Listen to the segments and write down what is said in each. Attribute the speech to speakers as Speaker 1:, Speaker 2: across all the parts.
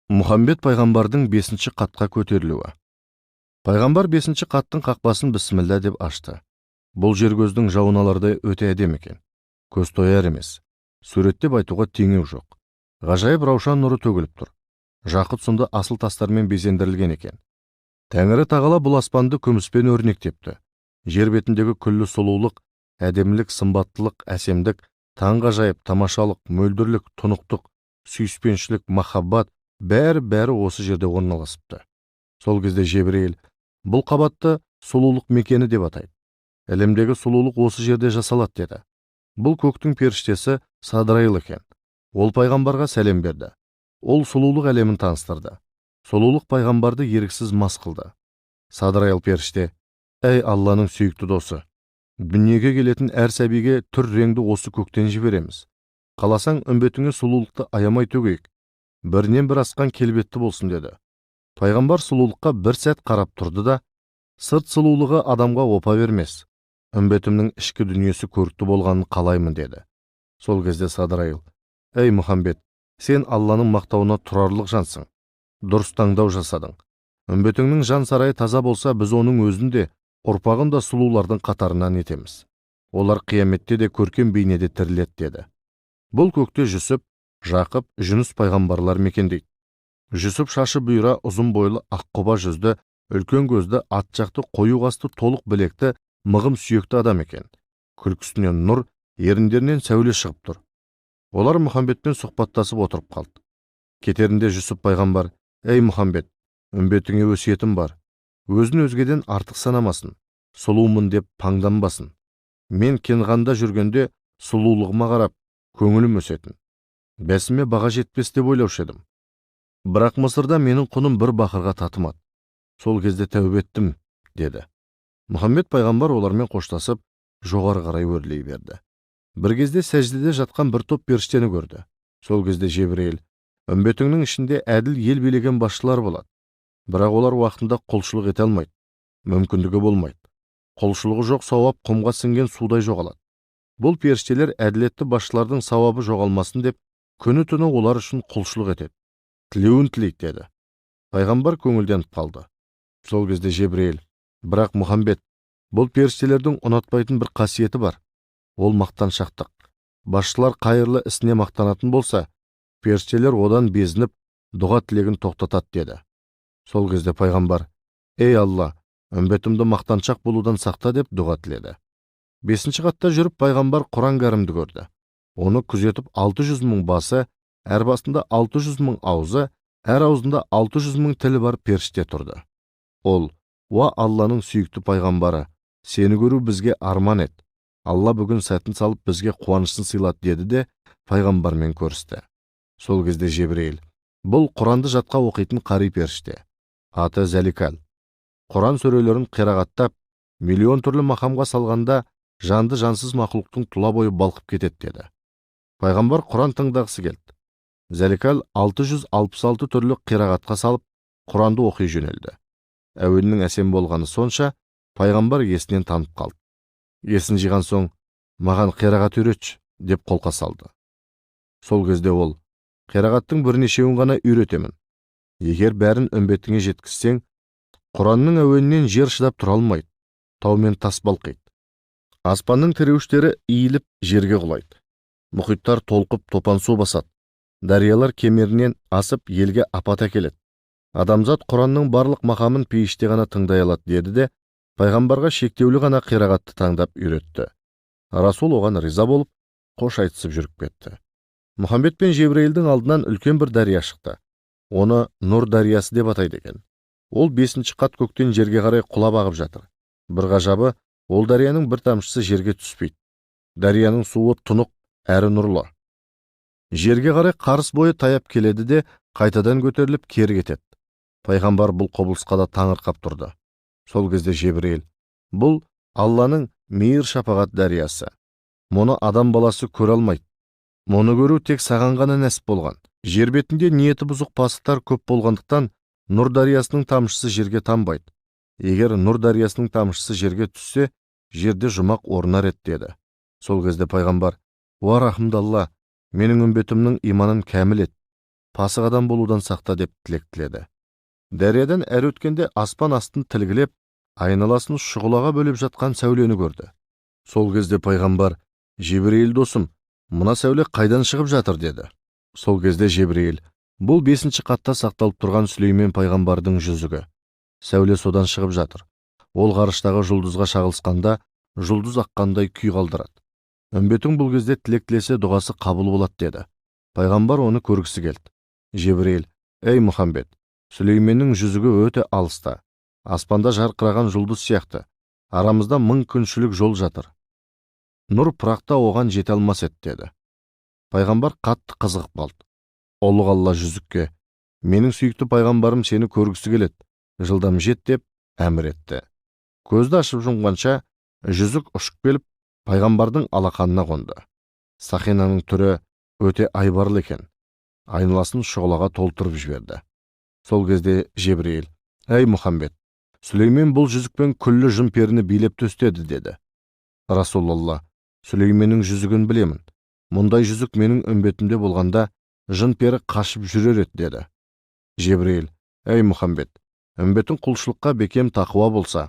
Speaker 1: Мұхаммед пайғамбардың бесінші қатқа көтерілуі. Пайғамбар бесінші қаттың қақпасын бісміллә деп ашты. Бұл жер көздің жауын алардай өте әдемі екен. Көз тояр емес. Суреттеп айтуға теңеу жоқ. Ғажайып раушан нұры төгіліп тұр. Жақұт сынды асыл тастармен безендірілген екен. Тәңірі тағала бұл аспанды күміспен өрнектепті. Жер бетіндегі күллі сұлулық, әдемілік, сымбаттылық, әсемдік, таңғажайып, тамашалық, мөлдірлік, тұнықтық, сүйіспеншілік, махаббат, бәрі-бәрі осы жерде орналасыпты. Сол кезде Жебірейіл бұл қабатты сұлулық мекені деп атайды. Әлемдегі сұлулық осы жерде жасалады деді. Бұл көктің періштесі Садрайыл екен. Ол пайғамбарға сәлем берді. Ол сұлулық әлемін таныстырды. Сұлулық пайғамбарды еріксіз мас қылды. Садрайыл періште: «Әй Алланың сүйікті досы, дүниеге келетін әр сәбиге түр реңді осы көктен жібереміз. Қаласаң, үмбетіңе сұлулықты аямай төгейік. Бірінен бір асқан келбетті болсын» деді. Пайғамбар сұлулыққа бір сәт қарап тұрды да, сырт сұлулығы адамға опа бермес, үмбетімнің ішкі дүниесі көрікті болғанын қалаймын деді. Сол кезде Садрайыл: «Әй Мұхаммед, сен Алланың мақтауына тұрарлық жансың. Дұрыс таңдау жасадың. Үмбетіңнің жан сарайы таза болса, біз оның өзін де, ұрпағын да сұлулардың қатарынан етеміз. Олар қияметте де көркем бейнеде тіріледі» деді. Бұл көкте Жүсіп, Жақып, Жүніс пайғамбарлар мекендейді. Жүсіп шашы бұйра, ұзын бойлы, аққұба жүзді, үлкен көзді, ат жақты, қою қасты, толық білекті, мығым сүйекті адам екен. Күлкісінен нұр, еріндерінен сәуле шығып тұр. Олар Мұхаммедпен сұхбаттасып отырып қалды. Кетерінде Жүсіп пайғамбар: «Әй Мұхаммед, үмбетіңе өсиетім бар. Өзін өзгеден артық санамасын, сұлумын деп паңданбасын. Мен Кенғанда жүргенде сұлулығыма қарап, көңілім өсетін. Бәсіме баға жетпес деп ойлаушы едім. Бірақ Мысырда менің құным бір бақырға татымады. Сол кезде тәубе еттім» деді. Мұхаммед пайғамбар олармен қоштасып, жоғары қарай өрлей берді. Бір кезде сәждеде жатқан бір топ періштені көрді. Сол кезде Жебірейіл: «Үмбетіңнің ішінде әділ ел билеген басшылар болады. Бірақ олар уақытында құлшылық ете алмайды, мүмкіндігі болмайды. Құлшылығы жоқ сауап құмға сіңген судай жоғалады. Бұл періштелер әділетті басшылардың сауабы жоғалмасын деп, күні-түні олар үшін құлшылық етеді. Тілеуін тілейді» деді. Пайғамбар көңілденіп қалды. Сол кезде Жебірейіл: «Бірақ Мұхаммед, бұл періштелердің ұнатпайтын бір қасиеті бар. Ол мақтаншақтық. Басшылар қайырлы ісіне мақтанатын болса, періштелер одан безініп, дұға тілегін тоқтатады» деді. Сол кезде пайғамбар: «Ей Алла, үмбетімді мақтаншақ болудан сақта» деп дұға тіледі. Бесінші қатта жүріп пайғамбар Құран кәрімді көрді. Оны күзетіп 600 мың басы, әр басында 600 мың аузы, әр аузында 600 мың тілі бар періште тұрды. Ол: «Уа Алланың сүйікті пайғамбары, сені көру бізге арман ет. Алла бүгін сәтін салып бізге қуанышын сыйлады» деді де пайғамбармен көрісті. Сол кезде Жебірейіл: «Бұл Құранды жатқа оқитын қари періште. Аты Зәликал. Құран сүрелерін қирағаттап, миллион түрлі мақамға салғанда жанды жансыз мақұлықтың тұла бойы балқып кетеді» деді. Пайғамбар Құран тыңдағысы келді. Зәликал 666 түрлі қирағатқа салып, Құранды оқи жөнелді. Әуеннің әсем болғаны сонша, пайғамбар есінен танып қалды. Есін жиған соң, «Маған қирағат үйретші» деп қолқа салды. Сол кезде ол: «Қирағаттың бірнешеуін ғана үйретемін. Егер бәрін үмбетіңе жеткізсең, Құранның әуенінен жер шыдап тұра алмайды, тау мен тас балқиды. Аспанның тіреуіштері иіліп жерге құлайды. Мұхиттар толқып топан су басады. Дариялар кемерінен асып елге апат әкеледі. Адамзат Құранның барлық мақамын пейіште ғана тыңдай алады» деді де, пайғамбарға шектеулі ғана қирағатты таңдап үйретті. Расул оған риза болып, қош айтысып жүріп кетті. Мұхаммед пен Жебірейілдің алдынан үлкен бір дария шықты. Оны Нұр дариясы деп атайды екен. Ол бесінші қат көктен жерге қарай құлап ағып жатыр. Бір ғажабы, ол дарияның бір тамшысы жерге түспейді. Дарияның суы тұнық әрі нұрлы. Жерге қарай қарыс бойы таяп келеді де, қайтадан көтеріліп кері кетеді. Пайғамбар бұл құбылысқа да таңырқап тұрды. Сол кезде Жебірейіл: «Бұл Алланың мейір шапағат дариясы. Мұны адам баласы көре алмайды. Мұны көру тек саған ғана нәсіп болған. Жер бетінде ниеті бұзық пасықтар көп болғандықтан Нұр дариясының тамшысы жерге тамбайды. Егер Нұр дариясының тамшысы жерге түссе, жерде жұмақ орнар еді» деді. Сол кезде пайғамбар: «Уа рахымды Алла, менің үмбетімнің иманын кәміл ет, Пасық адам болудан сақта деп тілек тіледі. Дариядан әрі өткенде аспан астын тілгілеп, айналасын шұғылаға бөліп жатқан сәулені көрді. Сол кезде пайғамбар: «Жебірейіл досым, мына сәуле қайдан шығып жатыр?» деді. Сол кезде Жебірейіл: «Бұл 5-ші қатта сақталып тұрған Сүлеймен пайғамбардың жүзігі. Сәуле содан шығып жатыр. Ол ғарыштағы жұлдызға шағылысқанда жұлдыз аққандай күй қалдырады. Үмбетің бұл кезде тілек тілесе, дұғасы қабыл болады», деді. Пайғамбар оны көргісі келді. Жебірейіл: «Ей Мұхаммед, Сүлейменнің жүзігі өте алыста, аспанда жарқыраған жұлдыз сияқты. Арамызда 1000 күншілік жол жатыр. Нұр пырақта оған жете алмас еді», деді. Пайғамбар қатты қызығып қалды. Ұлық Алла жүзікке: «Менің сүйікті пайғамбарым сені көргісі келеді, жылдам жет», деп әмір етті. Көзді ашып жұмғанша жүзік ұшып келіп, пайғамбардың алақанына қонды. Сақинаның түрі өте айбарлы екен. Айналасын шұғылаға толтырып жіберді. Сол кезде Жебірейіл: «Әй Мұхаммед, Сүлеймен бұл жүзікпен күллі жын періні билеп төстеді», деді. Расулалла: «Сүлейменнің жүзігін білемін. Мұндай жүзік менің үмбетімде болғанда, жын пері қашып жүрер еді», деді. Жебірейіл: «Әй Мұхаммед, үмбетің құлшылыққа бекем тақуа болса,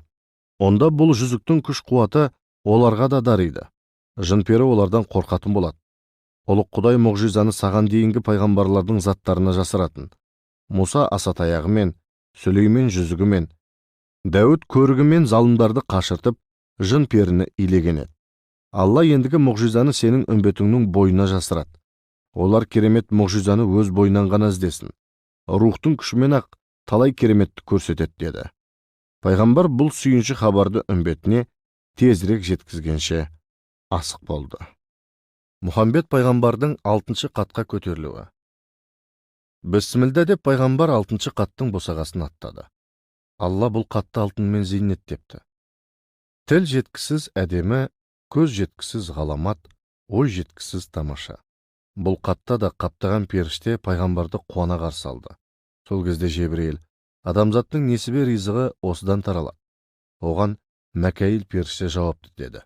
Speaker 1: онда бұл жүзіктің күш қуаты оларға да дариды. Жын пері олардан қорқатын болады. Ұлық Құдай мұғжизаны саған дейінгі пайғамбарлардың заттарына жасыратын. Мұса асатаяғымен, Сүлеймен жүзігімен, Дәуіт көрігімен залымдарды қашыртып, жын періні илеген еді. Алла ендігі мұғжизаны сенің үмбетіңнің бойына жасырады. Олар керемет мұғжизаны өз бойынан ғана іздесін. Рухтың күшімен ақ талай кереметті көрсетеді», деді. Пайғамбар бұл сүйінші хабарды үмбетіне тезірек жеткізгенше асық болды. Мұхаммед пайғамбардың 6-шы қатқа көтерілуі. Бісмілда деп пайғамбар 6-шы қаттың босағасын аттады. Алла бұл қатты алтынмен зейнеттепті. Тіл жеткісіз әдемі, көз жеткісіз ғаламат, ой жеткісіз тамаша. Бұл қатта да қаптаған періште пайғамбарды қуана қарсы алды. Сол кезде Жебірейіл: «Адамзаттың несібе ризығы осыдан таралады. Оған Мәкәйіл періште жауапты», деді.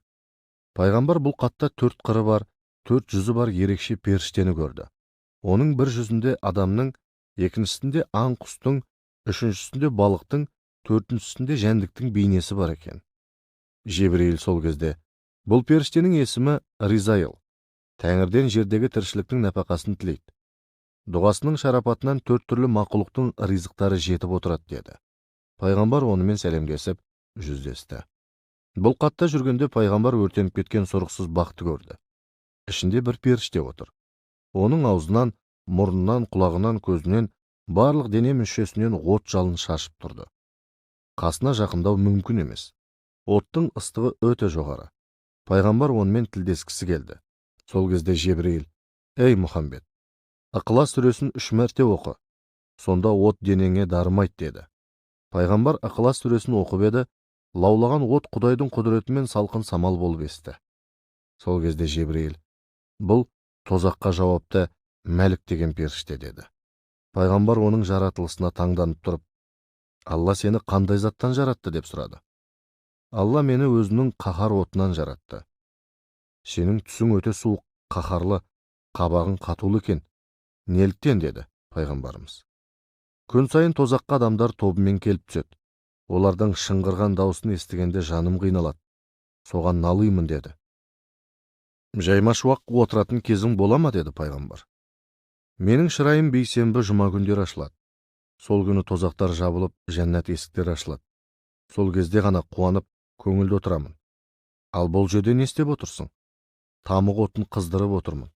Speaker 1: Пайғамбар бұл қатта 4 қыры бар, 4 жүзі бар ерекше періштені көрді. Оның бір жүзінде адамның, екіншісінде аң құстың, үшіншісінде балықтың, төртіншісінде жәндіктің бейнесі бар екен. Жебірейіл сол кезде: «Бұл періштенің есімі Ризайыл. Тәңірден жердегі тіршіліктің нәпақасын тілейді. Дұғасының шарапатынан 4 түрлі мақұлықтың ризықтары жетіп отырады», деді. Пайғамбар онымен сәлемдесіп, жүздесті. Бұл қатта жүргенде пайғамбар өртеніп кеткен сұрықсыз бақты көрді. Ішінде бір періште отыр. Оның аузынан, мұрнынан, құлағынан, көзінен, барлық дене мүшесінен от жалын шашып тұрды. Қасына жақындау мүмкін емес. Оттың ыстығы өте жоғары. Пайғамбар онымен тілдескісі келді. Сол кезде Жебірейіл: «Ей Мұхаммед, Ықылас сүресін 3 мәрте оқы, сонда от денеңе дарымайды», деді. Пайғамбар Ықылас сүресін оқып еді, лаулаған от Құдайдың құдіретімен салқын самал болып есті. Сол кезде Жебірейіл: «Бұл тозаққа жауапты Мәлік деген періште», деді. Пайғамбар оның жаратылысына таңданып тұрып: «Алла сені қандай заттан жаратты?» деп сұрады. «Алла мені өзінің қаһар отынан жаратты». «Сенің түсің өте суық, қаһарлы, қабағың қатулы екен. Неліктен?» деді пайғамбарымыз. «Күн сайын тозаққа адамдар тобымен келіп түседі. Олардың шыңғырған даусын естігенде жаным қиналады. Соған налимын», деді. «Жайма шуақ отыратын кезің бола ма?» деді пайғамбар. «Менің шырайым бейсенбі, жұма күндері ашылады. Сол күні тозақтар жабылып, жәннат есіктері ашылады. Сол кезде ғана қуанып, көңілді отырамын. Ал бұл жерде не істеп отырсың?» «Тамық отын қыздырып отырмын».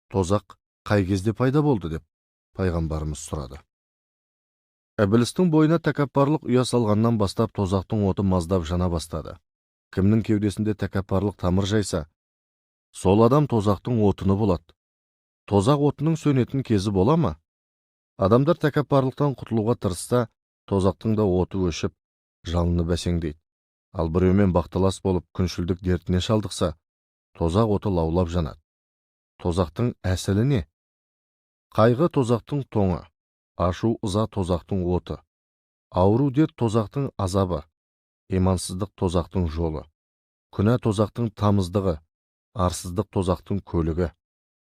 Speaker 1: «Тозақ қай кезде пайда болды?» деп пайғамбарымыз сұрады. «Ібілістің бойына тәкаппарлық ұя салғаннан бастап тозақтың оты маздап жана бастады. Кімнің кеудесінде тәкаппарлық тамыр жайса, сол адам тозақтың отыны болады. Тозақ отының сөнетін кезі бола ма? Адамдар тәкаппарлықтан құтылуға тырысса, тозақтың да оты өшіп, жалыны бәсеңдейді. Ал біреумен бақталас болып күншілдік дертіне шалдықса, тозақ оты лаулап жанады. Тозақтың әсілі не? Қайғы тозақтың тоңы, ашу ыза тозақтың оты, ауру дерт тозақтың азабы, имансыздық тозақтың жолы, күнә тозақтың тамыздығы, арсыздық тозақтың көлігі,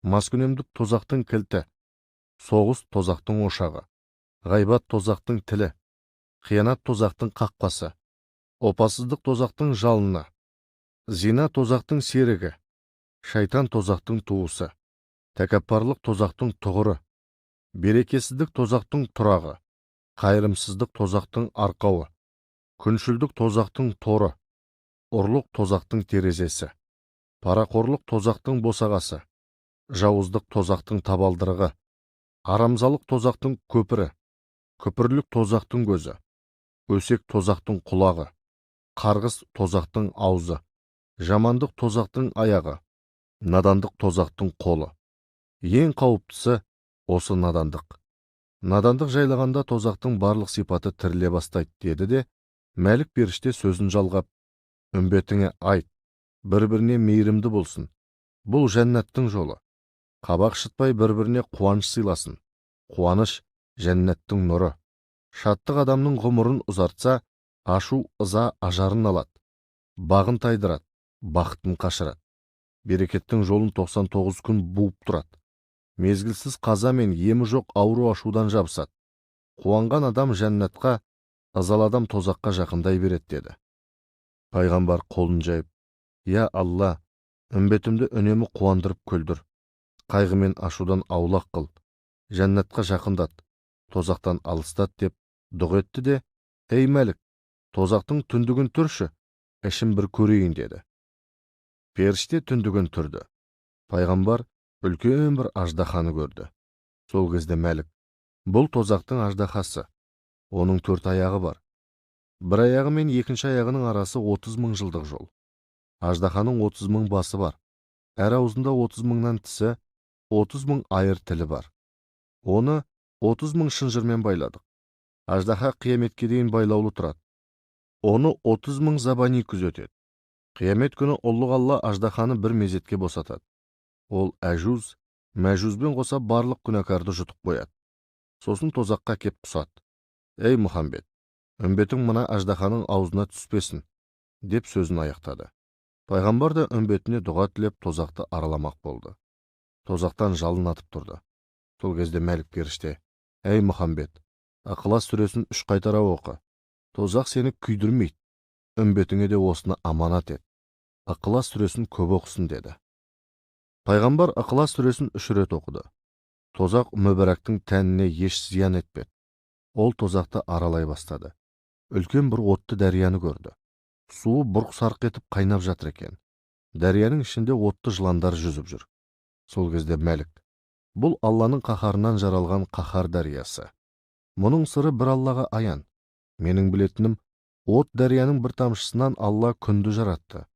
Speaker 1: маскүнемдік тозақтың кілті, Соғыс тозақтың ошағы, ғайбат тозақтың тілі, қиянат тозақтың қақпасы, опасыздық тозақтың жалыны, зина тозақтың серігі, шайтан тозақтың туысы, тәкаппарлық тозақтың тұғыры, берекесіздік тозақтың тұрағы, қайырымсыздық тозақтың арқауы, күншілдік тозақтың торы, ұрлық тозақтың терезесі, парақорлық тозақтың босағасы, жауыздық тозақтың табалдырығы, арамзалық тозақтың көпірі, күпірлік тозақтың көзі, өсек тозақтың құлағы, қарғыс тозақтың аузы, жамандық тозақтың аяғы, надандық тозақтың қолы. Ең қауіптісі осы надандық. Надандық жайлағанда тозақтың барлық сипаты тіріле бастайды, деді де, Мәлік періште сөзін жалғап, үмбетіңе айт, бір-біріне мейірімді болсын. Бұл жәннаттың жолы. Қабақ шытпай бір-біріне қуаныш сыйласын. Қуаныш жәннаттың нұры. Шаттық адамның ғұмырын ұзартса, ашу ыза ажарын алады. Бағын тайдырады, бақытын қашырады. Берекеттің жолын 99 күн буып тұрады. Мезгілсіз қаза мен емі жоқ ауру ашудан жабысады. Қуанған адам жәннатқа, ызалы адам тозаққа жақындай береді, деді. Пайғамбар қолын жайып, «Я Алла, үмбетімді үнемі қуандырып күлдір, қайғы мен ашудан аулақ қыл, жәннатқа жақындат, тозақтан алыстат» деп дұға етті де, «Ей Мәлік, тозақтың түндігін түрші, ішін бір көрейін» деді. Періште түндігін түрді. Пайғамбар үлкен бір аждаһаны көрді. Сол кезде Мәлік, «Бұл тозақтың аждаһасы, оның 4 аяғы бар. Бір аяғы мен екінші аяғының арасы 30 мың жылдық жол. Аждаһаның 30 мың басы бар. Әр аузында 30 мыңнан тісі, 30 мың айыр тілі бар. Оны 30 мың шынжырмен байладық. Аждаһа қияметке дейін байлаулы тұрады. Оны 30 мың забани күзетеді. Қиямет күні ұлық Алла аждаһаны бір мезетке босатады. Ол әжуз, мәжузбен қоса барлық күнәкарды жұтып қояды. Сосын тозаққа кеп құсады. Ей Мұхаммед, үмбетің мына аждаһаның аузына түспесін, деп сөзін аяқтады. Пайғамбар да үмбетіне дұға тілеп тозақты араламақ болды. Тозақтан жалын атып тұрды. Сол кезде Мәлік періште, «Әй Мұхаммед, Ықылас сүресін 3 қайтара оқы. Тозақ сені күйдірмейді. Үмбетіңе де осыны аманат ет. Ықылас сүресін көп оқысын» деді. Пайғамбар Ықылас сүресін 3 рет оқыды. Тозақ мүбәрактың тәніне еш зиян етпеді. Ол тозақты аралай бастады. Үлкен бір отты дарияны көрді. Суы бұрқ-сарқ етіп қайнап жатыр екен. Дарияның ішінде отты жыландар жүзіп жүр. Сол кезде Мәлік, «Бұл Алланың қаһарынан жаралған қаһар дариясы. Мұның сыры бір Аллаға аян. Менің білетінім, от дарияның бір тамшысынан Алла күнді жаратты.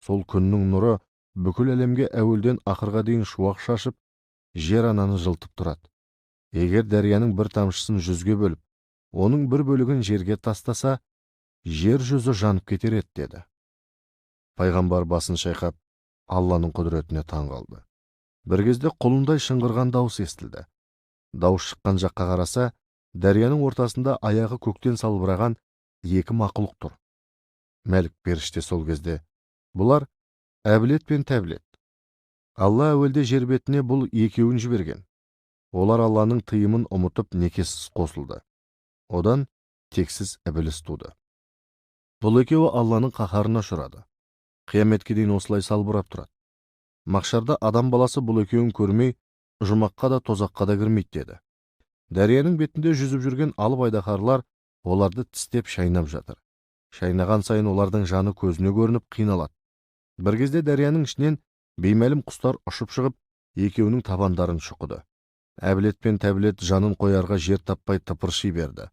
Speaker 1: Сол күннің нұры бүкіл әлемге әуелден ақырға дейін шуақ шашып, жер ананы жылтып тұрады. Егер дарияның бір тамшысын 100-ге бөліп, оның бір бөлігін жерге тастаса, жер жүзі жанып кетер еді» деді. Пайғамбар басын шайқап, Алланың құдіретіне таң қалды. Бір кезде құлындай шыңғырған дауыс естілді. Дауыс шыққан жаққа қараса, дарияның ортасында аяғы көктен салбыраған 2 мақұлық тұр. Мәлік періште сол кезде, «Бұлар Әбілет пен Тәбілет. Алла әуелде жер бетіне бұл екеуін жіберген. Олар Алланың тыйымын ұмытып некесіз қосылды. Одан тексіз ібіліс туды. Бұл екеуі Алланың қаһарына ұшырады. Қияметке дейін осылай салбырап тұрады. Мақшарда адам баласы бұл екеуін көрмей, жұмаққа да тозаққа да кірмейді» деді. Дарияның бетінде жүзіп жүрген алып айдаһарлар оларды тістеп шайнап жатыр. Шайнаған сайын олардың жаны көзіне көрініп қиналады. Бір кезде дарияның ішінен беймәлім құстар ұшып шығып, екеуінің табандарын шұқыды. Әбілет пен Тәбілет жанын қоярға жер таппай тыпырши берді.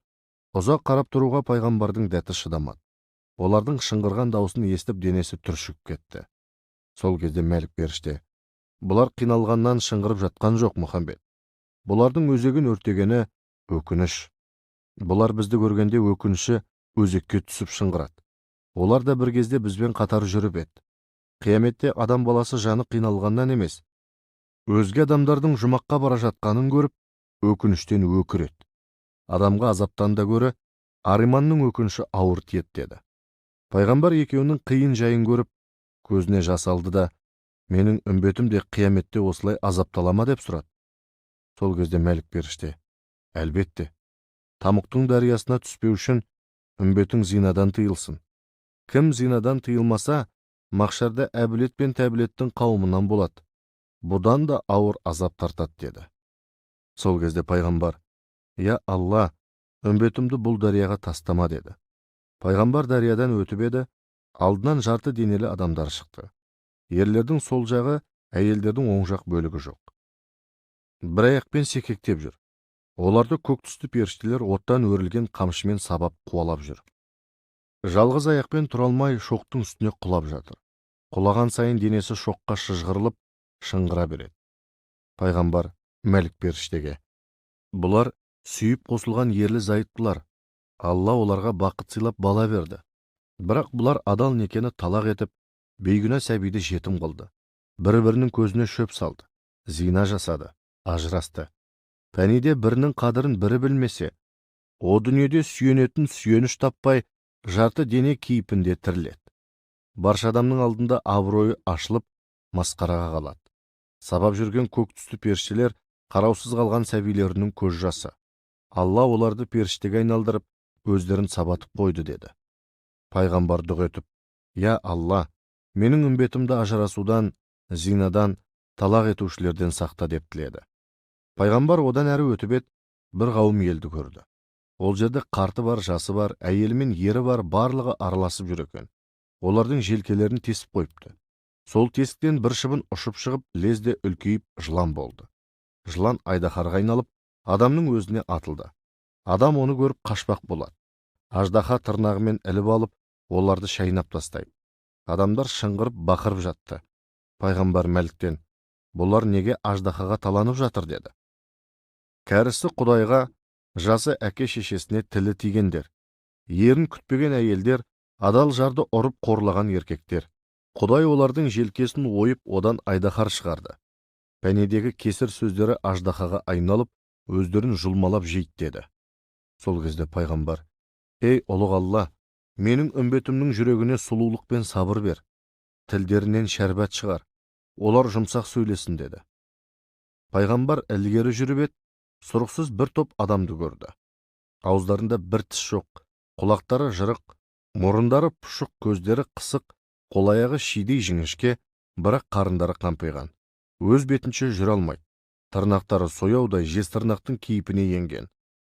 Speaker 1: Ұзақ қарап тұруға пайғамбардың дәті шыдамады. Олардың шыңғырған даусын естіп денесі түршігіп кетті. Сол кезде Мәлік періште, «Бұлар қиналғаннан шыңғырып жатқан жоқ, Мұхаммед. Бұлардың өзегін өртегені өкініш. Бұлар бізді көргенде өкініші өзекке түсіп шыңғырады. Олар да бір кезде бізбен қатар жүріп еді. Қияметте адам баласы жаны қиналғаннан емес, өзге адамдардың жұмаққа бара жатқанын көріп, өкініштен өкіреді. Адамға азаптан да гөрі ариманның өкініші ауыр тиеді» деді. Пайғамбар екеуінің қиын жайын көріп, көзіне жас алды да, «Менің үмбетім де қияметте осылай азаптала ма?» деп сұрады. Сол кезде Мәлік періште: «Әлбетте, тамұқтың дариясына түспеу үшін үмбетің зинадан тыйылсын. Кім зинадан тыйылмаса, махшарда Әбілет пен Тәбілеттің қауымынан болады. Бұдан да ауыр азап тартады», деді. Сол кезде пайғамбар: «Я Алла, үмбетімді бұл дарияға тастама», деді. Пайғамбар дариядан өтіп еді, алдынан жарты денелі адамдар шықты. Ерлердің сол жағы, әйелдердің оң жақ бөлігі жоқ. Бір аяқпен секектеп жүр. Оларды көк түсті періштелер оттан өрілген қамшымен сабап қуалап жүр. Жалғыз аяқпен тұра алмай шоқтың үстіне құлап жатыр. Құлаған сайын денесі шоққа шыжғырылып, шыңғыра береді. Пайғамбар Мәлік періштеге: «Бұлар сүйіп қосылған ерлі зайыптылар. Алла оларға бақыт сыйлап бала берді. Бірақ бұлар адал некені талақ етіп, бейгүнә сәбиді жетім қылды. Бір-бірінің көзіне шөп салды, зина жасады, ажырасты. Пәниде бірінің қадірін бірі білмесе, о дүниеде сүйенетін сүйеніш таппай, жарты дене кейпінде тіріледі. Барша адамның алдында абыройы ашылып, масқараға қалады. Сабап жүрген көк түсті періштелер қараусыз қалған сәбилерінің көз жасы. Алла оларды періштеге айналдырып, өздерін сабатып қойды», деді. Пайғамбар дұға етіп: «Я Алла, менің үмбетімді ажырасудан, зинадан, талақ етушілерден сақта», деп тіледі. Пайғамбар одан әрі өтіп еді, бір қауым елді көрді. Ол жерде қарты бар, жасы бар, әйелі мен ері бар, барлығы араласып жүр екен. Олардың желкелерін тесіп қойыпты. Сол тесіктен бір шыбын ұшып шығып, лезде үлкейіп жылан болды. Жылан айдаһарға айналып, адамның өзіне атылды. Адам оны көріп қашпақ болады. Аждаһа тырнағымен іліп алып, оларды шайнап тастайды. Адамдар шыңғырып бақырып жатты. Пайғамбар Мәліктен: «Бұлар неге аждаһаға таланып жатыр?» деді. Кәрісі Құдайға, жасы әке шешесіне тілі тигендер, ерін күтпеген әйелдер, адал жарды ұрып қорлаған еркектер. Құдай олардың желкесін ойып, одан айдаһар шығарды. Пәнедегі кесір сөздері аждаһаға айналып, өздерін жұлмалап жейді», деді. Сол кезде пайғамбар: «Ей ұлық Алла, менің үмбетімнің жүрегіне сұлулық пен сабыр бер, тілдерінен шәрбат шығар, олар жұмсақ сөйлесін», деді. Пайғамбар ілгері жүріп еді, сұрықсыз бір топ адамды көрді. Ауыздарында бір тіс жоқ, құлақтары жырық, мұрындары пұшық, көздері қысық, қол-аяғы шидей жіңішке, бірақ қарындары қампиған. Өз бетінше жүре алмайды. Тырнақтары сояудай жез тырнақтың кейпіне енген.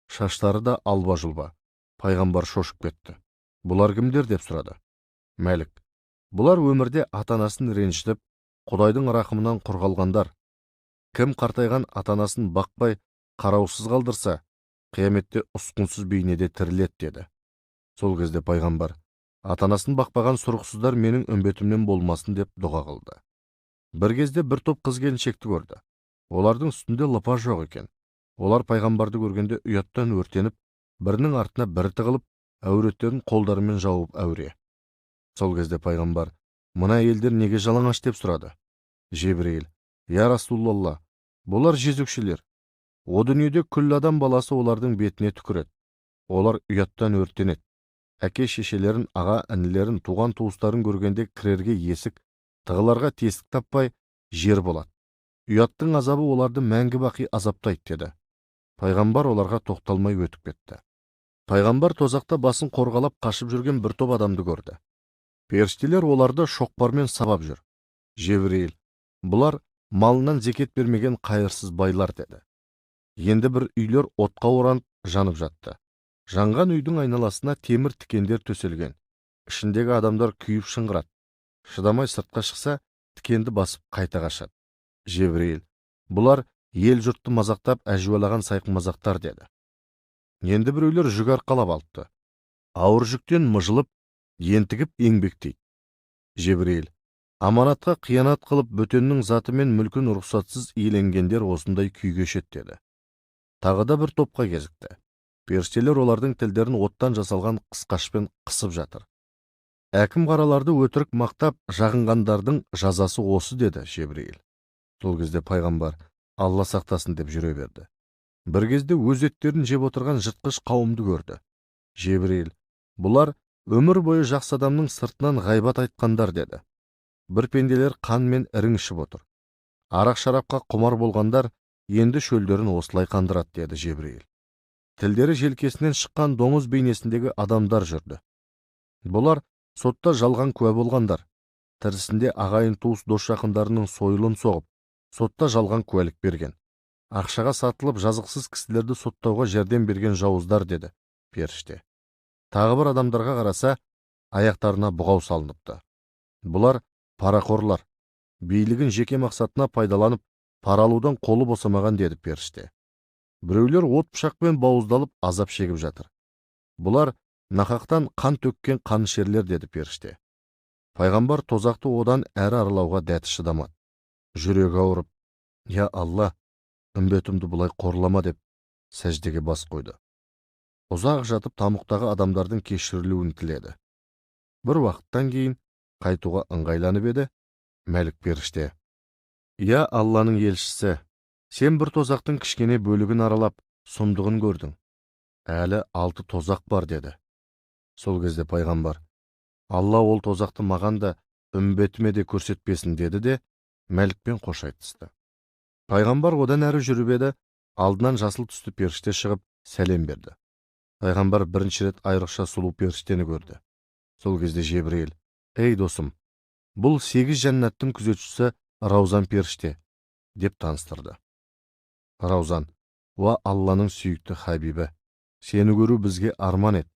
Speaker 1: Шаштары да алба-жұлба. Пайғамбар шошып кетті. «Бұлар кімдер?» деп сұрады. Мәлік: «Бұлар өмірде ата-анасын ренжітіп, Құдайдың рахымынан құр қалғандар. Кім қартайған ата-анасын бақпай, қараусыз қалдырса, қияметте ұсқынсыз бейнеде тіріледі», деді. Сол кезде пайғамбар: «Ата-анасын бақпаған сұрықсыздар менің үмбетімнен болмасын», деп дұға қылды. Бір кезде бір топ қыз келіншекті көрді. Олардың үстінде лыпа жоқ екен. Олар пайғамбарды көргенде ұяттан өртеніп, бірінің артына бірі тығылып, әуреттерін қолдарымен жауып әуре. Сол кезде пайғамбар: «Мына әйелдер неге жалаңаш?» деп сұрады. Жебірейіл: «Я Расулалла, бұлар жезөкшелер. О дүниеде күллі адам баласы олардың бетіне түкіреді. Олар ұяттан өртенеді. Әке шешелерін, аға інілерін, туған туыстарын көргенде кірерге есік, тығыларға тесік таппай жер болады. Ұяттың азабы оларды мәңгі бақи азаптайды», деді. Пайғамбар оларға тоқталмай өтіп кетті. Пайғамбар тозақта басын қорғалап қашып жүрген бір топ адамды көрді. Періштелер оларды шоқпармен сабап жүр. Жебірейіл: «Бұлар малынан зекет бермеген қайырсыз байлар», деді. Енді бір үйлер отқа оранып жанып жатты. Жанған үйдің айналасына темір тікендер төселген. Ішіндегі адамдар күйіп шыңғырады. Шыдамай сыртқа шықса, тікенді басып қайта қашады. Жебірейіл: «Бұлар ел жұртты мазақтап әжуалаған сайқымазақтар», деді. Енді біреулер жүк арқалап алыпты. Ауыр жүктен мыжылып, ентігіп еңбектейді. Жебірейіл: «Аманатқа қиянат қылып, бөтеннің заты мен мүлкін рұқсатсыз иеленгендер осындай күй кешеді», деді. Тағы да бір топқа кезікті. Періштелер олардың тілдерін оттан жасалған қысқашпен қысып жатыр. «Әкім қараларды өтірік мақтап жағынғандардың жазасы осы», деді Жебірейіл. Сол кезде пайғамбар: «Алла сақтасын», деп жүре берді. Бір кезде өз еттерін жеп отырған жыртқыш қауымды көрді. Жебірейіл: «Бұлар өмір бойы жақсы адамның сыртынан ғайбат айтқандар», деді. Бір пенделер қан мен ірің ішіп отыр. Арақ шарапқа құмар болғандар Енді шөлдерін осылай қандырады, деді Жебірейіл. Тілдері желкесінен шыққан доңыз бейнесіндегі адамдар жүрді. Бұлар сотта жалған куә болғандар. Тірісінде ағайын туыс дос жақындарының сойылын соғып, сотта жалған куәлік берген. Ақшаға сатылып жазықсыз кісілерді соттауға жәрдем берген жауыздар, деді періште. Тағы бір адамдарға қараса, аяқтарына бұғау салыныпты. Бұлар парақорлар, билігін жеке мақсатына пайдаланып, пара алудан қолы босамаған, деді періште. Біреулер от пышақпен бауыздалып азап шегіп жатыр. Бұлар нақақтан қан төккен қанішерлер, деді періште. Пайғамбар тозақты одан әрі аралауға дәті шыдамады. Жүрегі ауырып, «Я Алла, үмбетімді бұлай қорлама», деп сәждеге бас қойды. Ұзақ жатып тамұқтағы адамдардың кешірілуін тіледі. Бір уақыттан кейін қайтуға ыңғайланып еді, Мәлік періште: «Я Алланың елшісі, сен бір тозақтың кішкене бөлігін аралап, сұмдығын көрдің. Әлі 6 тозақ бар», деді. Сол кезде пайғамбар: «Алла ол тозақты маған да, үмбетіме де көрсетпесін», деді де, Мәлікпен қош айтысты. Пайғамбар одан әрі жүріп еді, алдынан жасыл түсті періште шығып, сәлем берді. Пайғамбар бірінші рет айрықша сұлу періштені көрді. Сол кезде Жебірейіл: «Ей досым, бұл 8 жәннаттың күзетшісі Раузан періште», деп таныстырды. Раузан: «Уа Алланың сүйікті хабибі, сені көру бізге арман ет.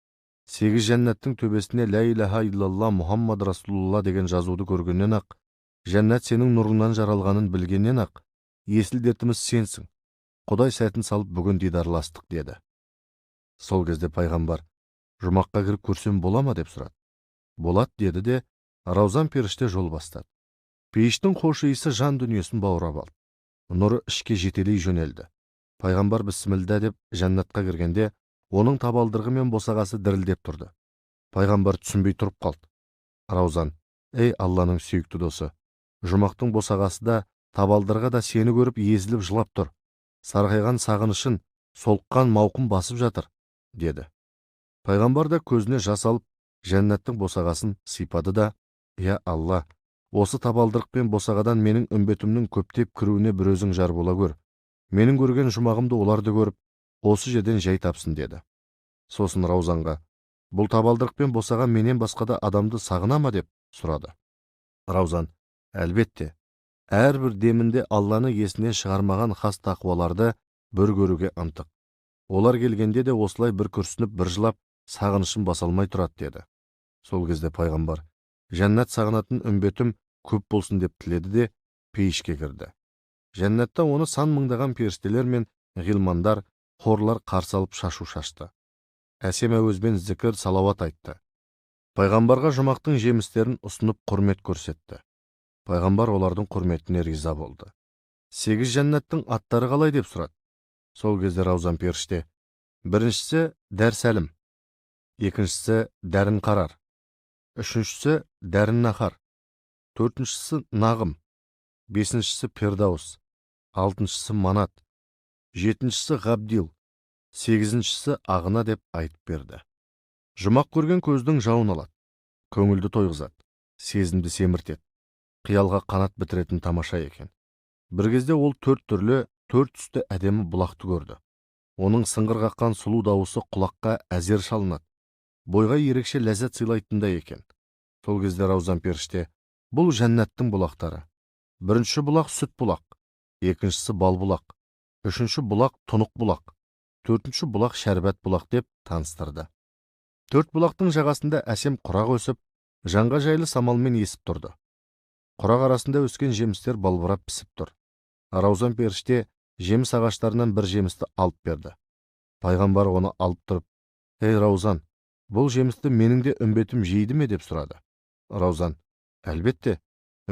Speaker 1: 8 жәннаттың төбесіне «Ля илаха иллалла Мұхаммад Расулулла» деген жазуды көргеннен ақ, жәннат сенің нұрыңнан жаралғанын білгеннен ақ, есіл дертіміз сенсің. Құдай сәтін салып бүгін дидарластық», деді. Сол кезде пайғамбар: «Жұмаққа кіріп көрсем бола ма?» деп сұрады. «Болады», деді де, Раузан періште жол бастады. Пейіштің хош иісі жан дүниесін баурап алды. Нұры ішке жетелей жөнелді. Пайғамбар бісмілда деп жәннатқа кіргенде, оның табалдырығы мен босағасы дірілдеп тұрды. Пайғамбар түсінбей тұрып қалды. Раузан: «Ей Алланың сүйікті досы, жұмақтың босағасы да, табалдырығы да сені көріп езіліп жылап тұр. Сарғайған сағынышын, солыққан мауқын басып жатыр», деді. Пайғамбар да көзіне жас алып, жәннаттың босағасын сипады да: «Я Алла, осы табалдырық пен босағадан менің үмбетімнің көптеп кіруіне бір өзің жар бола көр. Менің көрген жұмағымды олар да көріп, осы жерден жай тапсын», деді. Сосын Раузанға: «Бұл табалдырық пен босаға менен басқа да адамды сағына ма?» деп сұрады. Раузан: «Әлбетте, әрбір демінде Алланы есінен шығармаған хас тақуаларды бір көруге ынтық. Олар келгенде де осылай бір күрсініп, бір жылап, сағынышын баса алмай тұрады», деді. Сол кезде пайғамбар: «Жәннат сағынатын үмбетім көп болсын», деп тіледі де, пейішке кірді. Жәннатта оны сан мыңдаған періштелер мен ғилмандар, хорлар қарсы алып шашу шашты. Әсем әуезбен зікір, салауат айтты. Пайғамбарға жұмақтың жемістерін ұсынып құрмет көрсетті. Пайғамбар олардың құрметіне риза болды. 8 жәннаттың аттары қалай?» деп сұрады. Сол кезде Раузан періште: «Біріншісі Дәрсәлім, екіншісі Дәрін Қарар, үшіншісі Дәрін Нахар, төртіншісі Нағым, бесіншісі Пердаус, алтыншысы Манат, жетіншісі Ғабдил, сегізіншісі Ағына», деп айтып берді. Жұмақ көрген көздің жауын алады, көңілді тойғызады, сезімді семіртеді, қиялға қанат бітіретін тамаша екен. Бір кезде ол 4 түрлі, 4 түсті әдемі бұлақты көрді. Оның сыңғыр қаққан сұлу дауысы құлаққа әзер шалынады, бойға ерекше ләззат сыйлайтындай екен. Сол кезде Раузан періште: «Бұл жәннаттың бұлақтары. Бірінші бұлақ сүт бұлақ, екіншісі бал бұлақ, үшінші бұлақ тұнық бұлақ, төртінші бұлақ шәрбат бұлақ», деп таныстырды. 4 бұлақтың жағасында әсем құрақ өсіп, жанға жайлы самалмен есіп тұрды. Құрақ арасында өскен жемістер балбырап пісіп тұр. Раузан періште жеміс ағаштарынан бір жемісті алып берді. Пайғамбар оны алып тұрып: «Ей Раузан, бұл жемісті менің де үмбетім жейді ме?» деп сұрады. Раузан: «Әлбетте,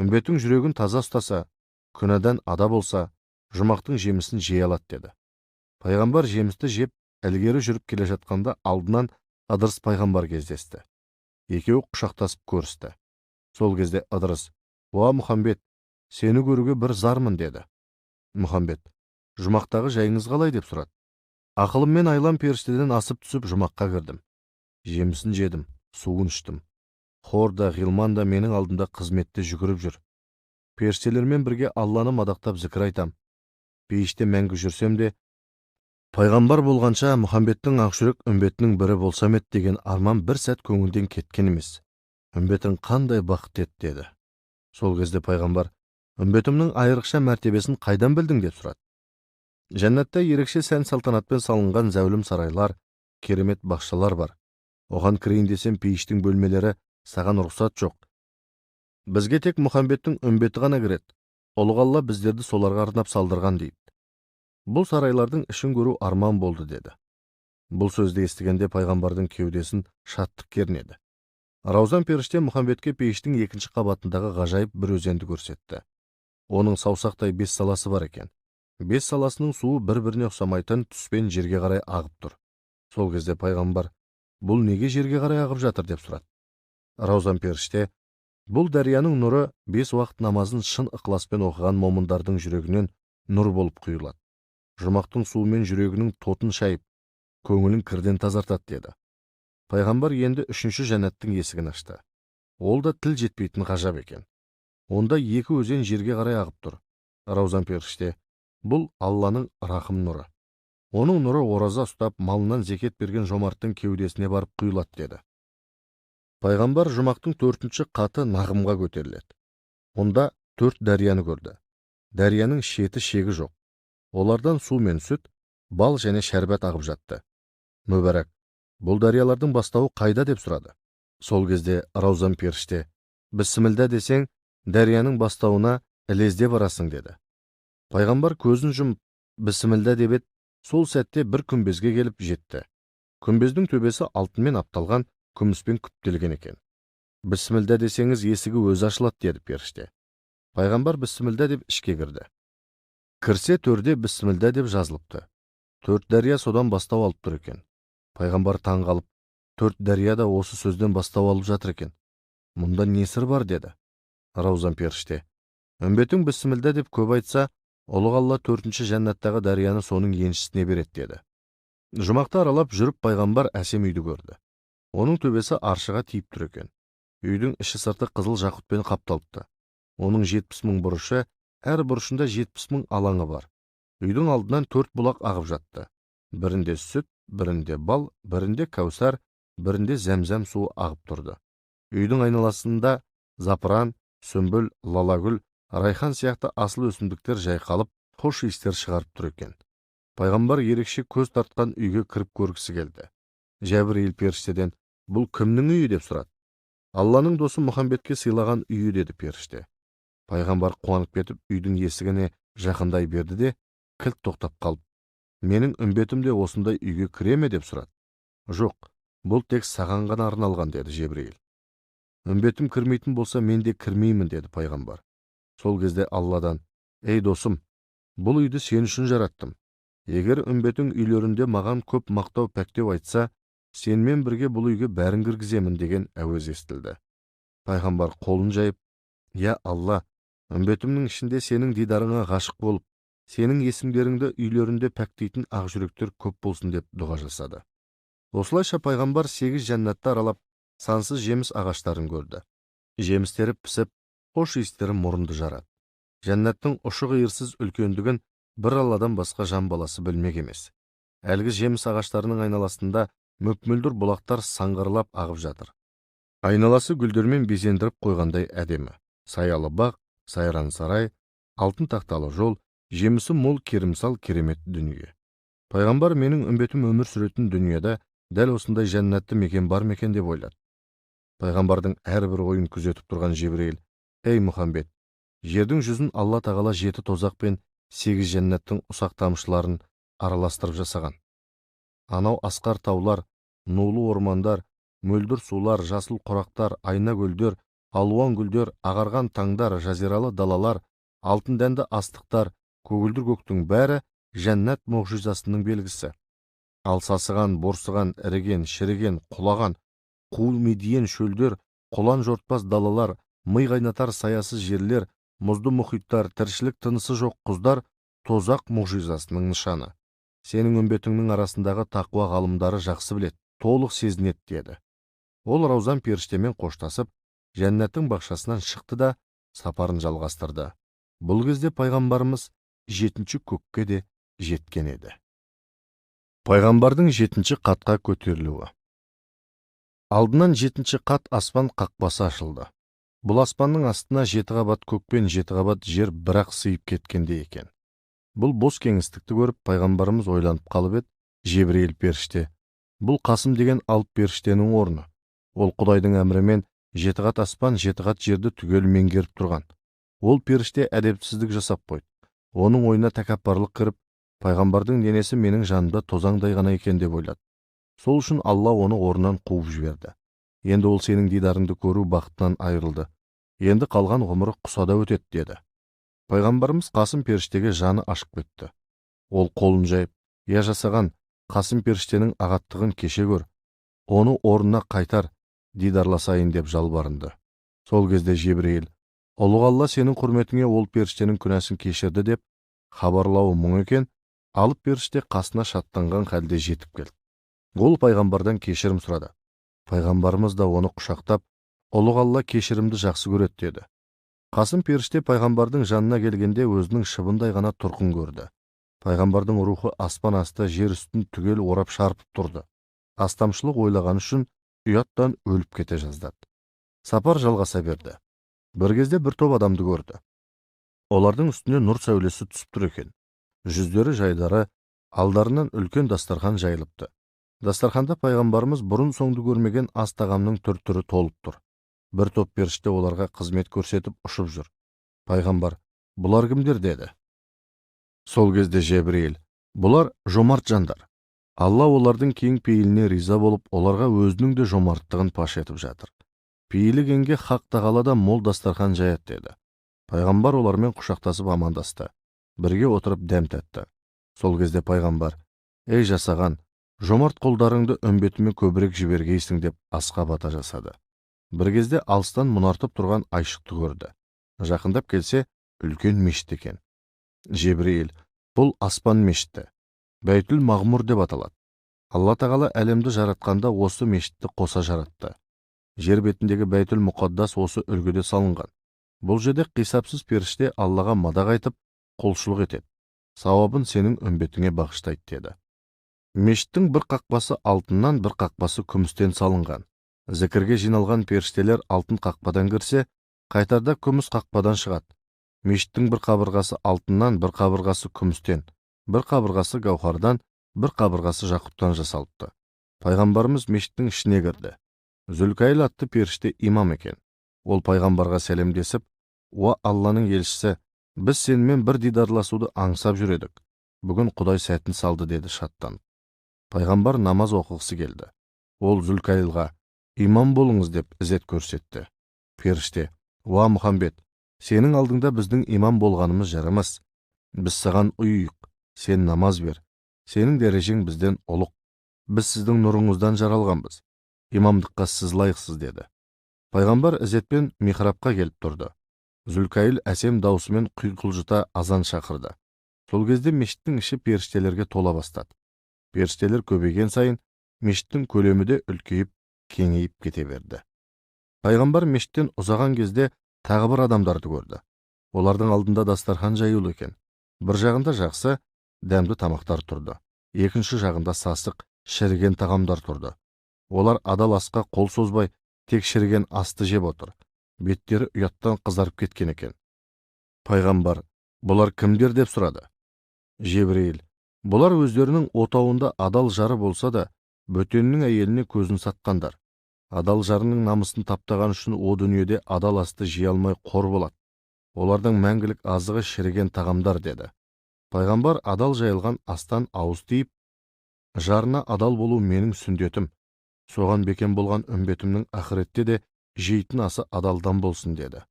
Speaker 1: үмбетің жүрегін таза ұстаса, күнәдан ада болса, жұмақтың жемісін жей алады», деді. Пайғамбар жемісті жеп, ілгері жүріп келе жатқанда алдынан Ыдырыс пайғамбар кездесті. Екеуі құшақтасып көрісті. Сол кезде Ыдырыс: «Уа Мұхаммед, сені көруге бір зармын», деді. Мұхаммед: «Жұмақтағы жайыңыз қалай?» деп сұрады. «Ақылыммен айлам періштеден асып түсіп жұмаққа кірдім. Жемісін жедім, суын іштім. Хор да, ғилман да менің алдымда қызметте жүгіріп жүр. Періштелермен бірге Алланы мадақтап зікір айтам. Пейіште мәңгі жүрсем де, пайғамбар болғанша Мұхамбеттің ақжүрек үмбетінің бірі болсам еді деген арман бір сәт көңілден кеткен емес. Үмбетің қандай бақытты еді, деді. Сол кезде пайғамбар, үмбетімнің айрықша мәртебесін қайдан білдің деп сұрады. Жәннатта ерекше сән салтанатпен салынған зәулім сарайлар, керемет бақшалар бар. Оған кірейін десем, пейіштің бөлмелері саған рұқсат жоқ. Бізге тек Мұхамбеттің үмбеті ғана кіреді. Ұлық Алла біздерді соларға арнап салдырған дейді. Бұл сарайлардың ішін көру арман болды, деді. Бұл сөзді естігенде пайғамбардың кеудесін шаттық кернеді. Раузан періште Мұхамбетке пейіштің екінші қабатындағы ғажайып бір өзенді көрсетті. Оның саусақтай 5 саласы бар екен. 5 саласының суы бір-біріне ұқсамайтын түспен жерге қарай ағып тұр. Сол кезде пайғамбар, бұл неге жерге қарай ағып жатыр деп сұрады. Раузан періште, бұл дарияның нұры 5 уақыт намазын шын ықыласпен оқыған момындардың жүрегінен нұр болып құйылады. Жұмақтың суымен жүрегінің тотын шайып, көңілін кірден тазартады, деді. Пайғамбар енді 3-ші жәннаттың есігін ашты. Ол да тіл жетпейтін ғажап екен. Онда 2 өзен жерге қарай ағып тұр. Раузан періште, бұл Алланың рахым нұры. Оның нұры ораза ұстап, малынан зекет берген жомарттың кеудесіне барып құйылады, деді. Пайғамбар жұмақтың 4-ші қаты нағымға көтеріледі. Онда 4 дарияны көрді. Дарияның шеті шегі жоқ. Олардан су мен сүт, бал және шәрбәт ағып жатты. Мүбәрак, бұл дариялардың бастауы қайда деп сұрады. Сол кезде Раузан періште, бісмілда десең, дарияның бастауына ілезде барасың, деді. Пайғамбар көзін жұмып, бісмілда деп еді, сол сәтте бір күмбезге келіп жетті. Күмбездің төбесі алтынмен апталған, күміспен күптелген екен. Бісмілда десеңіз, есігі өзі ашылады, деді періште. Пайғамбар бісмілда деп ішке кірді. Кірсе төрде бісмілда деп жазылыпты. 4 дария содан бастау алып тұр екен. Пайғамбар таң қалып, 4 дария да осы сөзден бастау алып жатыр екен. Мұнда не сыр бар, деді. Раузан періште, үмбетің бісмілда деп көп айтса, Ұлық Алла 4-ші жәннаттағы дарияны соның еншісіне береді, деді. Жұмақты аралап жүріп пайғамбар әсем үйді көрді. Оның төбесі аршыға тиіп тұр екен. Үйдің іші сырты қызыл жақұтпен қапталыпты. Оның 70 мың бұрышы, әр бұрышында 70 мың алаңы бар. Үйдің алдынан 4 бұлақ ағып жатты. Бірінде сүт, бірінде бал, бірінде кәусар, бірінде зәмзәм суы ағып тұрды. Үйдің айналасында запыран, сүмбіл, лалагүл, райхан сияқты асыл өсімдіктер жайқалып, хош иістер шығарып тұр екен. Пайғамбар ерекше көз тартқан үйге кіріп көргісі келді. Жәбірейіл періштеден, бұл кімнің үйі деп сұрады. Алланың досы Мұхамбетке сыйлаған үйі, деді періште. Пайғамбар қуанып кетіп, үйдің есігіне жақындай берді де, кілт тоқтап қалып, менің үмбетім де осындай үйге кіре ме деп сұрады. Жоқ, бұл тек саған ғана арналған, деді Жебірейіл. Үмбетім кірмейтін болса, мен де кірмеймін, деді пайғамбар. Сол кезде Алладан, ей досым, бұл үйді сен үшін жараттым. Егер үмбетің үйлерінде маған көп мақтау пәктеу айтса, сенмен бірге бұл үйге бәрін кіргіземін деген әуез естілді. Пайғамбар қолын жайып, я Алла, үмбетімнің ішінде сенің дидарыңа ғашық болып, сенің есімдеріңді үйлерінде пәктейтін ақ жүректер көп болсын деп дұға жасады. Осылайша пайғамбар 8 жәннатты аралап, сансыз жеміс ағаштарын көрді. Жемістері пісіп, хош иістері мұрынды жарады. Жәннаттың ұшы-қиырсыз үлкендігін бір Алладан басқа жан баласы білмек емес. Әлгі жеміс ағаштарының айналасында мөп-мөлдір бұлақтар саңғырлап ағып жатыр. Айналасы гүлдермен безендіріп қойғандай әдемі. Саялы бақ, сайран сарай, алтын тақталы жол, жемісі мол керімсал керемет дүние. Пайғамбар менің үмбетім өмір сүретін дүниеде дәл осындай жәннатты мекен бар ма екен деп ойлады. Пайғамбардың әрбір ойын күзетіп тұрған Жебірейіл, ей Мұхамбет, жердің жүзін Алла тағала 7 тозақ пен 8 жәннаттың ұсақ тамшыларын араластырып жасаған. Анау асқар таулар, нулы ормандар, мөлдір сулар, жасыл құрақтар, айна көлдер, алуан гүлдер, ағарған таңдар, жазиралы далалар, алтын дәнді астықтар, көгілдір көктің бәрі жәннат мұғжизасының белгісі. Ал сасыған, борсыған, іріген, шіріген, құлаған, қу медиен шөлдер, құлан жортпас далалар, ми қайнатар саясыз жерлер, мұзды мұхиттар, тіршілік тынысы жоқ құздар тозақ мұғжизасының нышаны. Сенің үмбетіңнің арасындағы тақуа ғалымдары жақсы біледі, толық сезінеді, деді. Ол Раузан періштемен қоштасып, жәннаттың бақшасынан шықты да сапарын жалғастырды. Бұл кезде пайғамбарымыз жетінші көкке де жеткен еді. Пайғамбардың жетінші қатқа көтерілуі. Алдынан жетінші қат аспан қақпасы ашылды. Бұл аспанның астына жеті қабат көк пен жеті қабат жер бірақ сыйып кеткендей екен. Бұл бос кеңістікті көріп, пайғамбарымыз ойланып қалып еді, Жебірейіл періште: "Бұл Қасым деген алып періштенің орны. Ол Құдайдың әмірімен жеті қат аспан, жеті қат жерді түгел меңгеріп тұрған. Ол періште әдепсіздік жасап қойды. Оның ойына тәкаппарлық кіріп, пайғамбардың денесі менің жанымда тозаңдай ғана екен деп ойлады. Сол үшін Алла оны орнынан қуып жіберді. Енді ол сенің дидарыңды көру бақытынан айырылды. Енді қалған ғұмыры құсада өтеді" деді. Пайғамбарымыз Қасым періштеге жаны ашып кетті. Ол қолын жайып: "Я жасаған, Қасым періштенің ағаттығын кеше көр, оны орнына қайтар, дидарласайын" деп жалбарынды. Сол кезде Жебірейіл: "Ұлық Алла сенің құрметіңе ол періштенің күнәсін кешірді" деп хабарлауы мұң екен, алып періште қасына шаттанған халде жетіп келді. Ол пайғамбардан кешірім сұрады. Пайғамбарымыз да оны құшақтап: "Ұлық Алла кешірімді жақсы көреді" деді. Қасым періште пайғамбардың жанына келгенде өзінің шыбындай ғана тұрқын көрді. Пайғамбардың рухы аспан асты, жер үстін түгел орап шарпып тұрды. Астамшылық ойлаған үшін ұяттан өліп кете жаздады. Сапар жалғаса берді. Бір кезде бір топ адамды көрді. Олардың үстіне нұр сәулесі түсіп тұр екен. Жүздері жайдары, алдарынан үлкен дастархан жайылыпты. Дастарханда пайғамбарымыз бұрын соңды көрмеген ас тағамның түр-түрі толып тұр. Бір топ періште оларға қызмет көрсетіп ұшып жүр. Пайғамбар: "Бұлар кімдер?" деді. Сол кезде Жебірейіл: "Бұлар жомарт жандар. Алла олардың кең пейіліне риза болып, оларға өзінің де жомарттығын паш етіп жатыр. Пейілі кеңге Хақ тағала да мол дастархан жаяды" деді. Пайғамбар олармен құшақтасып амандасты. Бірге отырып дәм татты. Сол кезде пайғамбар: "Ей жасаған, жомарт қолдарыңды үмбетіме көбірек жібергейсің" деп асқа бата жасады. Бір кезде алыстан мұнартып тұрған айшықты көрді. Жақындап келсе, үлкен мешіт екен. Жебірейіл: "Бұл аспан мешіті, Бәйтүл Мағмұр деп аталады. Алла тағала әлемді жаратқанда осы мешітті қоса жаратты. Жер бетіндегі Бәйтүл Мұқаддас осы үлгіде салынған. Бұл жерде қисапсыз періште Аллаға мадақ айтып, құлшылық етеді. Сауабын сенің үмбетіңе бағыштайды" деді. Мешіттің бір қақпасы алтыннан, бір қақпасы күмістен салынған. Зікірге жиналған періштелер алтын қақпадан кірсе, қайтарда күміс қақпадан шығады. Мешіттің бір қабырғасы алтыннан, бір қабырғасы күмістен, бір қабырғасы гауһардан, бір қабырғасы жақұттан жасалыпты. Пайғамбарымыз мешіттің ішіне кірді. Зүлкайыл атты періште имам екен. Ол пайғамбарға сәлемдесіп: "Уа Алланың елшісі, біз сенімен бір дидарласуды аңсап жүр едік. Бүгін Құдай сәтін салды" деді шаттанып. Пайғамбар намаз оқығысы келді. Ол Зүлкайылға: "Имам болыңыз" деп ізет көрсетті. Періште: "Уа Мұхаммед, сенің алдыңда біздің имам болғанымыз жарамас. Біз саған ұйық, сен намаз бер. Сенің дәрежең бізден ұлық. Біз сіздің нұрыңыздан жаралғанбыз. Имамдыққа сіз лайықсыз" деді. Пайғамбар ізетпен михрабқа келіп тұрды. Зүлкайыл әсем даусымен құйқылжыта азан шақырды. Сол кезде мешіттің іші періштелерге тола бастады. Періштелер көбейген сайын мешіттің көлемі де үлкейіп, кеңейіп кете берді. Пайғамбар мешіттен ұзаған кезде тағы бір адамдарды көрді. Олардың алдында дастархан жаюлы екен. Бір жағында жақсы, дәмді тамақтар тұрды. Екінші жағында сасық, шіріген тағамдар тұрды. Олар адал асқа қол созбай, тек шіріген асты жеп отыр. Беттері ұяттан қызарып кеткен екен. Пайғамбар: "Бұлар кімдер?" деп сұрады. Жебірейіл: "Бұлар өздерінің отауында адал жары болса да, бөтеннің әйеліне көзін сатқандар. Адал жарының намысын таптаған үшін о дүниеде адал асты жей алмай қор болады. Олардың мәңгілік азығы шіріген тағамдар" деді. Пайғамбар адал жайылған астан ауыз тиіп: "Жарына адал болу менің сүндетім. Соған бекем болған үмбетімнің ақыретте де жейтін асы адалдан болсын" деді.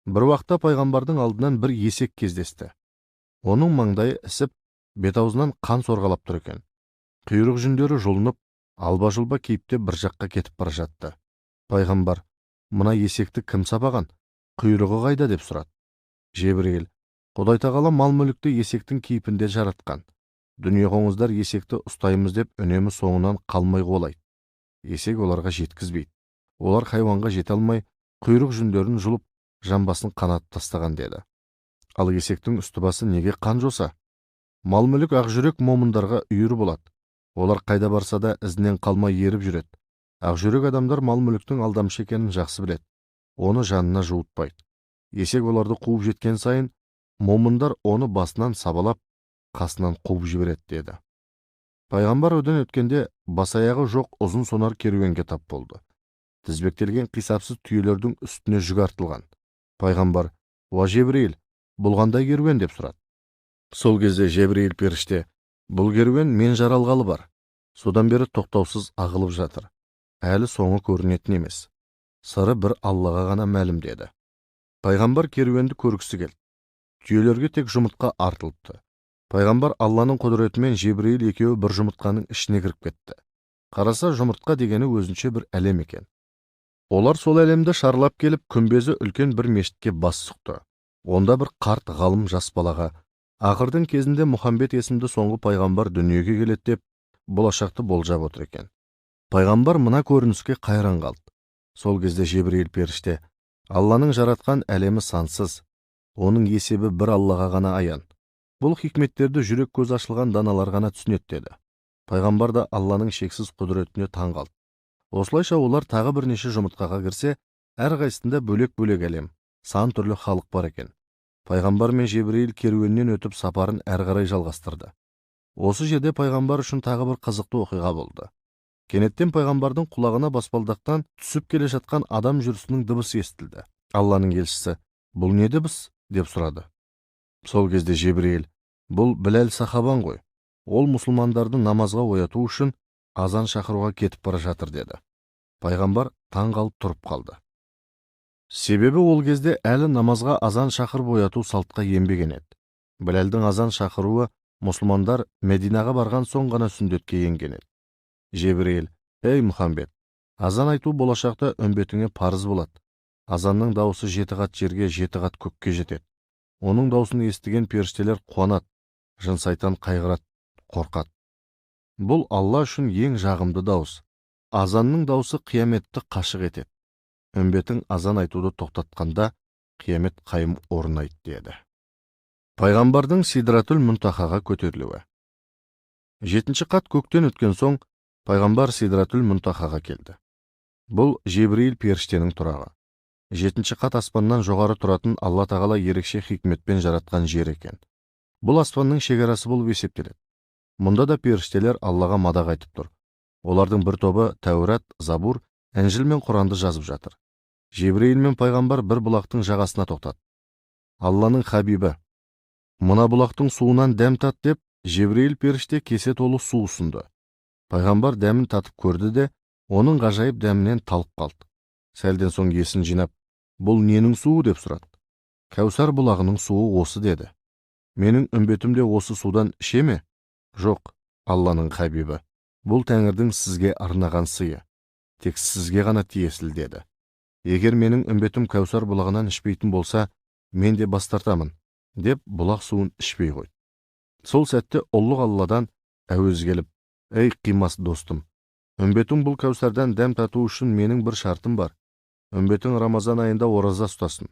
Speaker 1: Бір уақытта пайғамбардың алдынан бір есек кездесті. Оның маңдайы ісіп, бет аузынан қан сорғалап тұр екен. Құйрық жүндері жұлынып, алба-жұлба кейіпте бір жаққа кетіп бара жатты. Пайғамбар: "Мына есекті кім сабаған? Құйрығы қайда?" деп сұрады. Жебірейіл: "Құдай тағала мал-мүлікті есектің кейпінде жаратқан. Дүние қоңыздар есекті ұстаймыз деп үнемі соңынан қалмай қуалайды. Есек оларға жеткізбейді. Олар хайуанға жете алмай, құйрық жүндерін жұлып, жамбасын қанатып тастаған" деді. Ал есектің үсті-басы неге қан жоса? Мал-мүлік ақжүрек момындарға үйір болады. Олар қайда барса да ізінен қалмай еріп жүреді. Ақжүрек адамдар мал-мүліктің алдамшы екенін жақсы біледі. Оны жанына жуытпайды. Есек оларды қуып жеткен сайын, момындар оны басынан сабалап, қасынан қуып жібереді деді. Пайғамбар одан өткенде бас-аяғы жоқ ұзын сонар керуенге тап болды. Тізбектелген қисапсыз түйелердің үстіне жүк артылған. Пайғамбар: "Уа Жебірейіл, бұл қандай керуен?" деп сұрады. Сол кезде Жебірейіл періште: "Бұл керуен мен жаралғалы бар. Содан бері тоқтаусыз ағылып жатыр. Әлі соңы көрінетін емес. Сыры бір Аллаға ғана мәлім" деді. Пайғамбар керуенді көргісі келді. Түйелерге тек жұмыртқа артылыпты. Пайғамбар Алланың құдіретімен Жебірейіл екеуі бір жұмыртқаның ішіне кіріп кетті. Қараса, жұмыртқа дегені өзінше бір әлем екен. Олар сол әлемді шарлап келіп, күмбезі үлкен бір мешітке бас сұқты. Онда бір қарт ғалым жас балаға: "Ақырдың кезінде Мұхаммед есімді соңғы пайғамбар дүниеге келеді" деп болашақты болжап отыр екен. Пайғамбар мына көрініске қайран қалды. Сол кезде Жебірейіл періште: "Алланың жаратқан әлемі сансыз, оның есебі бір Аллаға ғана аян. Бұл хикметтерді жүрек көзі ашылған даналар ғана түсінеді" деді. Пайғамбар да Алланың шексіз құдіретіне таң қалды. Осылайша олар тағы бірнеше жұмыртқаға кірсе, әрқайсысында бөлек-бөлек әлем, сан түрлі халық бар екен. Пайғамбар мен Жебірейіл керуеннен өтіп, сапарын әрі қарай жалғастырды. Осы жерде пайғамбар үшін тағы бір қызықты оқиға болды. Кенеттен пайғамбардың құлағына баспалдақтан түсіп келе жатқан адам жүрісінің дыбысы естілді. Алланың елшісі: "Бұл не дыбыс?" деп сұрады. Сол кезде Жебірейіл: "Бұл Біләл сахабаң ғой. Ол мұсылмандарды намазға ояту үшін азан шақыруға кетіп бара жатыр" деді. Пайғамбар таң қалып тұрып қалды. Себебі ол кезде әлі намазға азан шақырып ояту салтқа енбеген еді. Біләлдің азан шақыруы мұсылмандар Мединаға барған соң ғана сүндетке енген еді. Жебірейіл: "Ей Мұхаммед, азан айту болашақта үмбетіңе парыз болады. Азанның дауысы 7 қат жерге, 7 қат көкке жетеді. Оның даусын естіген періштелер қуанады, жын сайтан қайғырады, қорқады. Бұл Алла үшін ең жағымды дауыс. Азанның дауысы қияметті қашық етеді. Үмбетің азан айтуды тоқтатқанда қиямет қайым орнайды" деді. Пайғамбардың Сидратул Мұнтахаға көтерілуі. 7-ші қат көктен өткен соң пайғамбар Сидратул Мұнтахаға келді. Бұл Жебірейіл періштенің тұрағы. 7-ші қат аспаннан жоғары тұратын Алла Тағала ерекше хикметпен жаратқан жер екен. Бұл аспанның шекарасы болып есептеледі. Мұнда да періштелер Аллаға мадақ айтып тұр. Олардың бір тобы Тәурат, Забур, Інжіл мен Құранды жазып жатыр. Жебірейіл мен пайғамбар бір бұлақтың жағасына тоқтады. Алланың хабибі: "Мына бұлақтың суынан дәм тат" деп, Жебірейіл періште кесе толы су ұсынды. Пайғамбар дәмін татып көрді де, оның ғажайып дәмінен талып қалды. Сәлден соң есін жинап: "Бұл ненің суы?" деп сұрады. "Кәусар бұлағының суы осы" деді. "Менің үмбетім де осы судан іше ме?" "Жоқ, Алланың хабибі, бұл тәңірдің сізге арнаған сыйы, тек сізге ғана тиесілі" деді. "Егер менің үмбетім Кәусар бұлағынан ішпейтін болса, мен де бас тартамын" деп бұлақ суын ішпей қойды. Сол сәтте ұлық Алладан әуез келіп: "Ей қимас достым, үмбетің бұл Кәусардан дәм тату үшін менің бір шартым бар. Үмбетің Рамазан айында ораза ұстасын.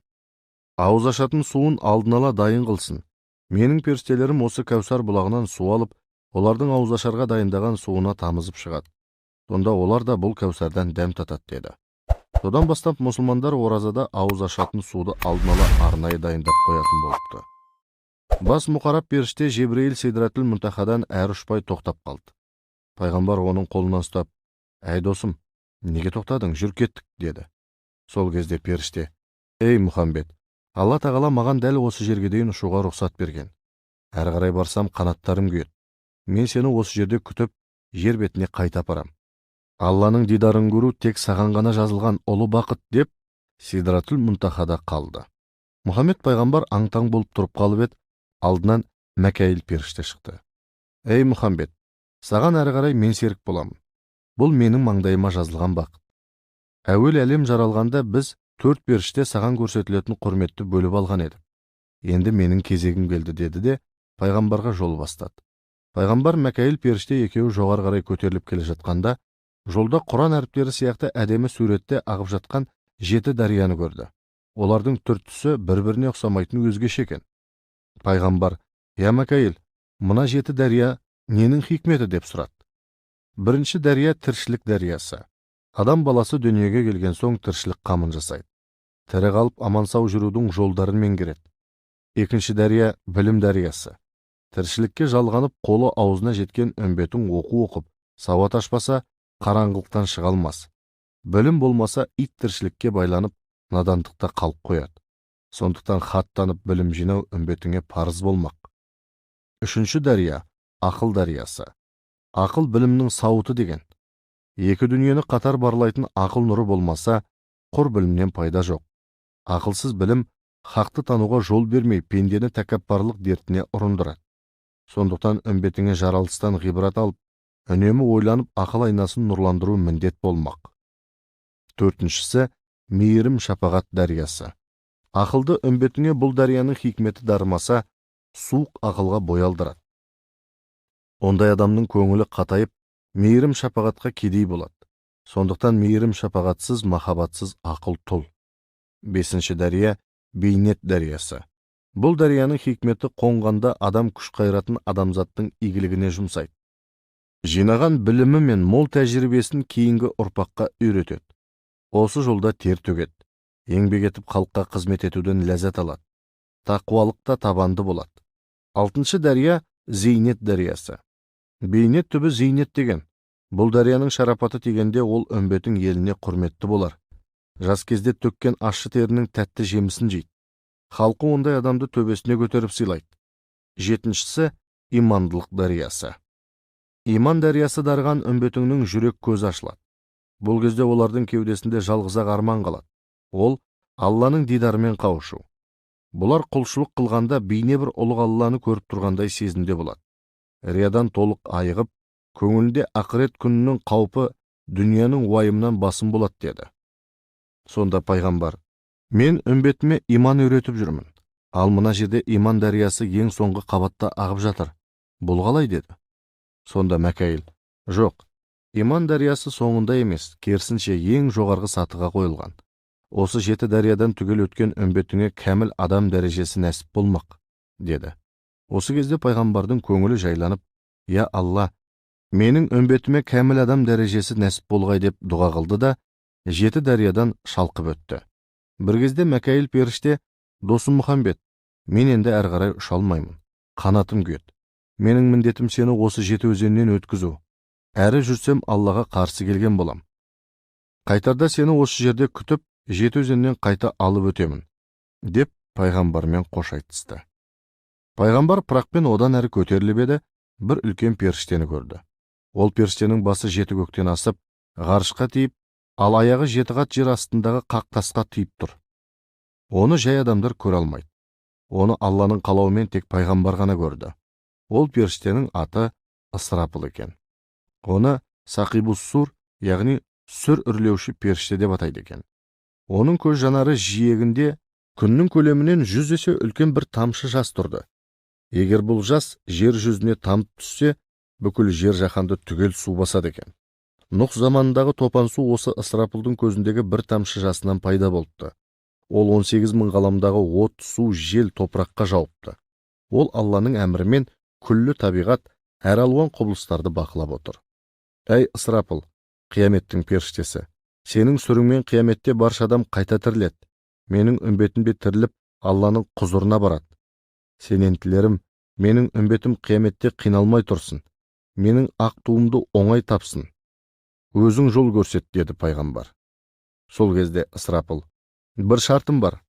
Speaker 1: Ауыз ашатын суын алдын ала дайын қылсын. Менің періштелерім осы Кәусар бұлағынан су алып, олардың ауыз ашарға дайындаған суына тамызып шығады. Сонда олар да бұл Кәусардан дәм татады" деді. Содан бастап мұсылмандар оразада ауыз ашатын суды алдын ала арнайы дайындап қоятын болыпты. Бас мұқарап періште Жебірейіл Сидратул Мұнтахадан әрі ұшпай тоқтап қалды. Пайғамбар оның қолынан ұстап: "Әй досым, неге тоқтадың, жүр кеттік" деді. Сол кезде періште: "Ей Мұхаммед, Алла Тағала маған дәл осы жерге дейін ұшуға рұқсат берген. Әрі қарай барсам қанаттарым күйеді. Мен сені осы жерде күтіп, жер бетіне қайта апарам. Алланың дидарын көру тек саған ғана жазылған ұлы бақыт" деп Сидратул Мұнтахада қалды. Мұхаммед пайғамбар аң-таң болып тұрып қалып еді, алдынан Мәкәйіл періште шықты. "Ей Мұхаммед, саған әрі қарай мен серік боламын. Бұл менің маңдайыма жазылған бақыт. Әуел әлем жаралғанда біз 4 періште саған көрсетілетін құрметті бөліп алған едік. Енді менің кезегім келді" деді де пайғамбарға жол бастады. Пайғамбар Мәкәйіл періште екеуі жоғары қарай көтеріліп келе жатқанда, жолда Құран әріптері сияқты әдемі суретте ағып жатқан 7 дарияны көрді. Олардың түр-түсі бір-біріне ұқсамайтын өзгеше екен. Пайғамбар: «Я Мәкәйіл, мына жеті дария ненің хикметі?» деп сұрады. Бірінші дария тіршілік дариясы. Адам баласы дүниеге келген соң тіршілік қамын жасайды. Тірі қалып аман-сау жүрудің жолдарын меңгереді. Екінші дария білім дариясы. Тіршілікке жалғанып қолы аузына жеткен үмбетің оқу оқып, сауат ашпаса, қараңғылықтан шыға алмас. Білім болмаса, ит тіршілікке байланып, надандықта қалып қояды. Сондықтан хаттанып білім жинау үмбетіңе парыз болмақ. Үшінші дария ақыл дариясы. Ақыл білімнің сауыты деген. Екі дүниені қатар барлайтын ақыл нұры болмаса, құр білімнен пайда жоқ. Ақылсыз білім хақты тануға жол бермей, пендені тәкаппарлық дертіне ұрындырады. Сондықтан үмбетіңе жаралыстан ғибрат алып, үнемі ойланып ақыл айнасын нұрландыру міндет болмақ. Төртіншісі мейірім шапағат дариясы. Ақылды үмбетіңе бұл дарияның хикметі дарымаса, суық ақылға боялдырады. Ондай адамның көңілі қатайып, мейірім шапағатқа кедей болады. Сондықтан мейірім шапағатсыз, махаббатсыз ақыл тұл. Бесінші дария бейнет дариясы. Бұл дарияның хикметі қонғанда адам күш қайратын адамзаттың игілігіне жұмсайды. Жинаған білімі мен мол тәжірибесін кейінгі ұрпаққа үйретеді. Осы жолда тер төгеді. Еңбек етіп халыққа қызмет етуден ләззат алады. Тақуалықта табанды болады. Алтыншы дария зейнет дариясы. Бейнет түбі зейнет деген. Бұл дарияның шарапаты тигенде ол үмбетің еліне құрметті болар. Жас кезде төккен ащы терінің тәтті жемісін жейді. Халқы ондай адамды төбесіне көтеріп сыйлайды. Жетіншісі имандылық дариясы. Иман дариясы дарыған үмбетіңнің жүрек көзі ашылады. Бұл кезде олардың кеудесінде жалғыз-ақ арман қалады. Ол Алланың дидарымен қауышу. Бұлар құлшылық қылғанда бейне бір ұлық Алланы көріп тұрғандай сезімде болады. Риядан толық айығып, көңілінде ақырет күнінің қаупі дүнияның уайымынан басым болады деді. Сонда пайғамбар: «Мен үмбетіме иман үйретіп жүрмін. Ал мына жерде иман дариясы ең соңғы қабатта ағып жатыр. Бұл қалай?» деді. Сонда Мәкәйіл: «Жоқ, иман дариясы соңында емес, керісінше ең жоғарғы сатыға қойылған. Осы жеті дариядан түгел өткен үмбетіңе кәміл адам дәрежесі нәсіп болмақ», деді. Осы кезде пайғамбардың көңілі жайланып, «Я Алла, менің үмбетіме кәміл адам дәрежесі нәсіп болғай» деп дұға қылды да, жеті дариядан шалқып өтті. Бір кезде Мәкәйіл періште: «Досым Мұхаммед, мен енді әрі қарай ұша алмаймын, қанатым күйеді. Менің міндетім сені осы жеті өзеннен өткізу. Әрі жүрсем Аллаға қарсы келген болам. Қайтарда сені осы жерде күтіп, жеті өзеннен қайта алып өтемін», деп пайғамбармен қош айтысты. Пайғамбар пырақпен одан әрі көтеріліп еді, бір үлкен періштені көрді. Ол періштенің басы жеті көктен асып, ғарышқа тиіп, ал аяғы жеті қат жер астындағы қақ тасқа тиіп тұр. Оны жай адамдар көре алмайды. Оны Алланың қалауымен тек пайғамбар ғана көрді. Ол періштенің аты Ысырапыл екен. Оны Сақибус Сур, яғни сүр үрлеуші періште деп атайды екен. Оның көз жанары жиегінде күннің көлемінен 100 есе үлкен бір тамшы жас тұрды. Егер бұл жас жер жүзіне тамып түссе, бүкіл жер жаһанды түгел су басады екен. Нұх заманындағы топан су осы Ысырапылдың көзіндегі бір тамшы жасынан пайда болыпты. Ол 18 мың ғаламдағы от, су, жел, топыраққа жауыпты. Ол Алланың әмірімен күллі табиғат, әр алуан құбылыстарды бақылап отыр. «Әй Ысырапыл, қияметтің періштесі, сенің сүріңмен қияметте барша адам қайта тіріледі. Менің үмбетім де тіріліп, Алланың құзырына барады. Сенен тілерім, менің үмбетім қияметте қиналмай тұрсын. Менің ақ туымды оңай тапсын. Өзің жол көрсет», деді пайғамбар. Сол кезде Ысырапыл: «Бір шартым бар.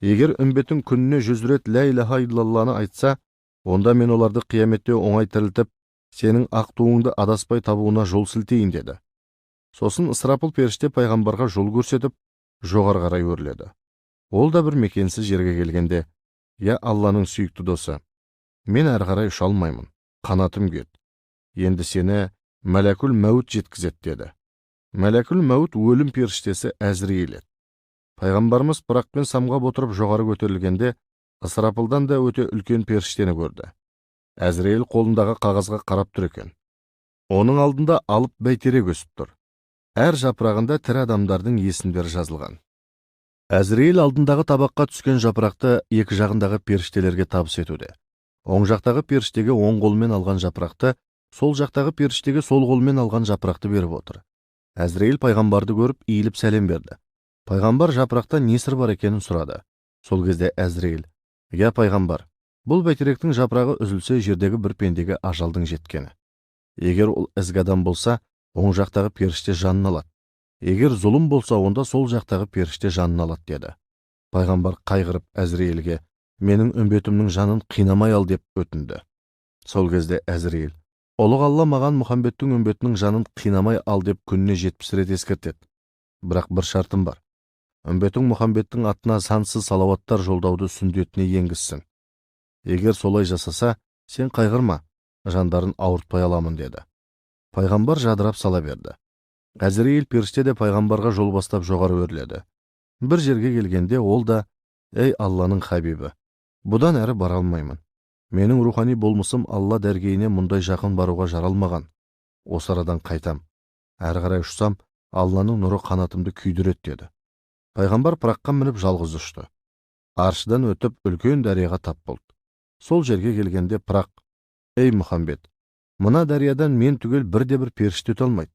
Speaker 1: Егер үмбетің күніне 100 рет лә илаһа иллалланы айтса, онда мен оларды қияметте оңай тірілтіп, сенің ақ туыңды адаспай табуына жол сілтейін», деді. Сосын Ысырапыл періште пайғамбарға жол көрсетіп, жоғары қарай өрледі. Ол да бір мекенсіз жерге келгенде: «Я Алланың сүйікті досы, мен әрі қарай ұша алмаймын, қанатым күйеді. Енді сені Мәләкүл Мәуіт жеткізеді», деді. Мәләкүл Мәуіт өлім періштесі Әзірейіл еді. Пайғамбарымыз пырақпен самғап отырып жоғары көтерілгенде, Ысырапылдан да өте үлкен періштені көрді. Әзірейіл қолындағы қағазға қарап тұр екен. Оның алдында алып бәйтерек өсіп тұр. Әр жапырағында тірі адамдардың есімдері жазылған. Әзірейіл алдындағы табаққа түскен жапырақты екі жағындағы періштелерге табыс етуде. Оң жақтағы періштеге оң қолмен алған жапырақты, сол жақтағы періштеге сол қолмен алған жапырақты беріп отыр. Әзірейіл пайғамбарды көріп, иіліп сәлем берді. Пайғамбар жапырақта не сыр бар екенін сұрады. Сол кезде Әзірейіл: «Я пайғамбар, бұл бәйтеректің жапырағы үзілсе, жердегі бір пендеге ажалдың жеткені. Егер ол ізгі адам болса, оң жақтағы періште жанын алады. Егер зұлым болса, онда сол жақтағы періште жанын алады», деді. Пайғамбар қайғырып Әзірейілге: «Менің үмбетімнің жанын қинамай ал», деп өтінді. Сол кезде Әзірейіл: «Ұлық Алла маған Мұхаммедтің үмбетінің жанын қинамай ал деп күніне 70 рет ескертеді. Бірақ бір шартым бар. Үмбетің Мұхаммедтің атына сансыз салауаттар жолдауды сүндетіне енгізсін. Егер солай жасаса, сен қайғырма, жандарын ауыртпай аламын», деді. Пайғамбар жадырап сала берді. Әзірейіл періште де пайғамбарға жол бастап жоғары өрледі. Бір жерге келгенде ол да: «Ей, Алланың хабибі, бұдан әрі бара алмаймын. Менің рухани болмысым Алла дәргейіне мұндай жақын баруға жаралмаған. Осы арадан қайтам. Әрі қарай ұшсам, Алланың нұры қанатымды күйдіреді», деді. Пайғамбар пыраққа мініп жалғыз ұшты. Аршыдан өтіп, үлкен дарияға тап болды. Сол жерге келгенде пырақ: «Ей, Мұхаммед, мына дариядан мен түгел бірде-бір періште өте алмайды.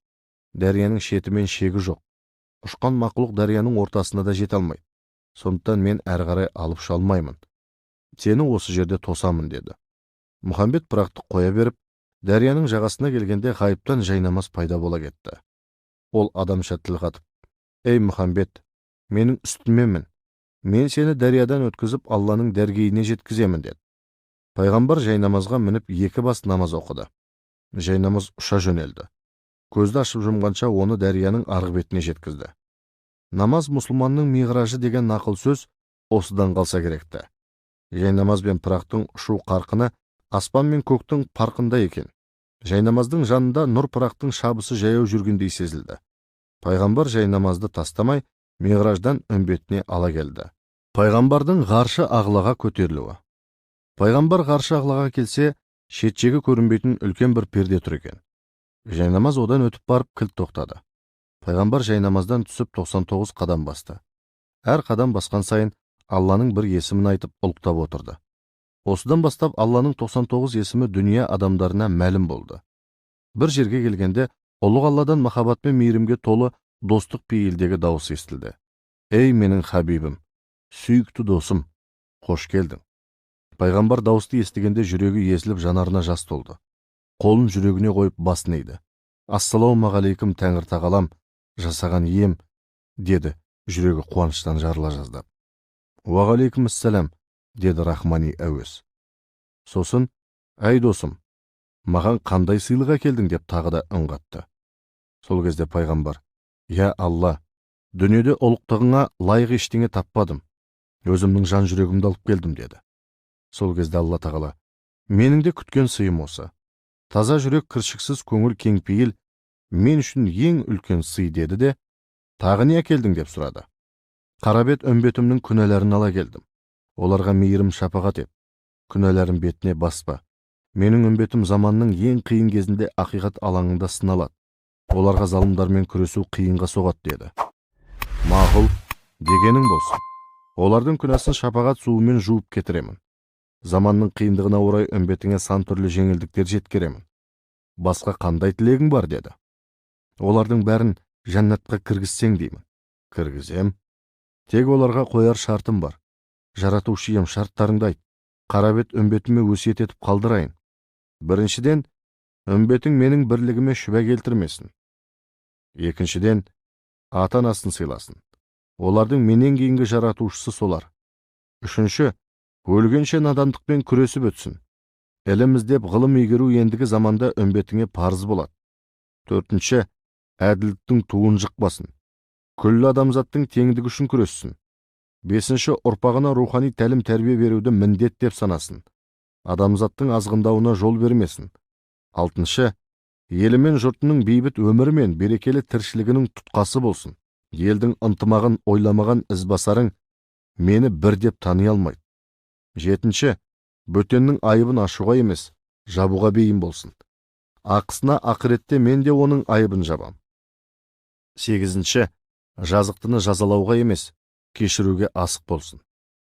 Speaker 1: Дарияның шеті мен шегі жоқ. Ұшқан мақұлық дарияның ортасына да жете алмайды. Сондықтан мен әрі қарай алып ұша алмаймын. Сені осы жерде тосамын», деді. Мұхаммед пырақты қоя беріп, дарияның жағасына келгенде ғайыптан жайнамаз пайда бола кетті. Ол адамша тіл қатып: «Ей, Мұхаммед, менің үстіме мін. Мен сені дариядан өткізіп, Алланың дәргейіне жеткіземін», деді. Пайғамбар жайнамазға мініп, екі бас намаз оқыды. Жайнамаз ұша жөнелді. Көзді ашып жұмғанша оны дарияның арғы бетіне жеткізді. Намаз мұсылманның миғражы деген нақыл сөз осыдан қалса керекті. Жайнамаз бен пырақтың ұшу қарқыны аспан мен көктің парқында екен. Жайнамаздың жанында нұр пырақтың шабысы жаяу жүргендей сезілді. Пайғамбар жайнамазды тастамай, миғраждан үмбетіне ала келді. Пайғамбардың ғаршы ағлаға көтерілуі. Пайғамбар ғаршы ағлаға келсе, шет-шегі көрінбейтін үлкен бір перде тұр екен. Жайнамаз одан өтіп барып кілт тоқтады. Пайғамбар жайнамаздан түсіп 99 қадам басты. Әр қадам басқан сайын Алланың бір есімін айтып ұлықтап отырды. Осыдан бастап Алланың 99 есімі дүние адамдарына мәлім болды. Бір жерге келгенде ұлық Алладан махаббат пен мейірімге толы достық пейілдегі дауыс естілді. «Ей, менің хабибім, сүйікті досым, қош келдің». Пайғамбар дауысты естігенде жүрегі езіліп, жанарына жас толды. Қолын жүрегіне қойып басын иді. «Ассалаумағалейкум, Тәңір тағалам, жасаған ием», деді жүрегі қуаныштан жарыла жаздап. «Уағалейкумассалам», деді рахмани әуез. Сосын: «Әй, досым, маған қандай сыйлық әкелдің?» деп тағы да үн қатты. Сол кезде пайғамбар: «Я Алла, дүниеде ұлықтығыңа лайық ештеңе таппадым. Өзімнің жан жүрегімді алып келдім», деді. Сол кезде Алла тағала: «Менің де күткен сыйым осы. Таза жүрек, кіршіксіз көңіл, кеңпейіл мен үшін ең үлкен сый», деді де, «Тағы не әкелдің?» деп сұрады. «Қарабет үмбетімнің күнәларын ала келдім. Оларға мейірім шапағат ет. Күнәларын бетіне баспа. Менің үмбетім заманның ең қиын кезінде ақиқат алаңында сыналады. Оларға залымдармен күресу қиынға соғады», деді. «Мақұл, дегенің болсын. Олардың күнәсін шапағат суымен жуып кетіремін. Заманның қиындығына орай үмбетіңе сан түрлі жеңілдіктер жеткеремін. Басқа қандай тілегің бар?» деді. «Олардың бәрін жәннатқа кіргізсең деймін». «Кіргізем. Тек оларға қояр шартым бар». «Жаратушы ием, шарттарыңды айт. Қарабет үмбетіме өсиет етіп қалдырайын». «Біріншіден, үмбетің менің бірлігіме шүбә келтірмесін. Екіншіден, ата-анасын сыйласын. Олардың менен кейінгі жаратушысы солар. Үшінші, өлгенше надандықпен күресіп өтсін. Ілім іздеп ғылым игеру ендігі заманда үмбетіңе парыз болады. Төртінші, әділдіктің туын жықпасын. Күллі адамзаттың теңдігі үшін күрессін. Бесінші, ұрпағына рухани тәлім тәрбие беруді міндет деп санасын. Адамзаттың азғындауына жол бермесін. Алтыншы, елі мен жұртының бейбіт өмірі мен берекелі тіршілігінің тұтқасы болсын. Елдің ынтымағын ойламаған ізбасарың мені бір деп тани алмайды. Жетінші, бөтеннің айыбын ашуға емес, жабуға бейім болсын. Ақысына ақыретте мен де оның айыбын жабам. Сегізінші, жазықтыны жазалауға емес, Кешіруге асық болсын.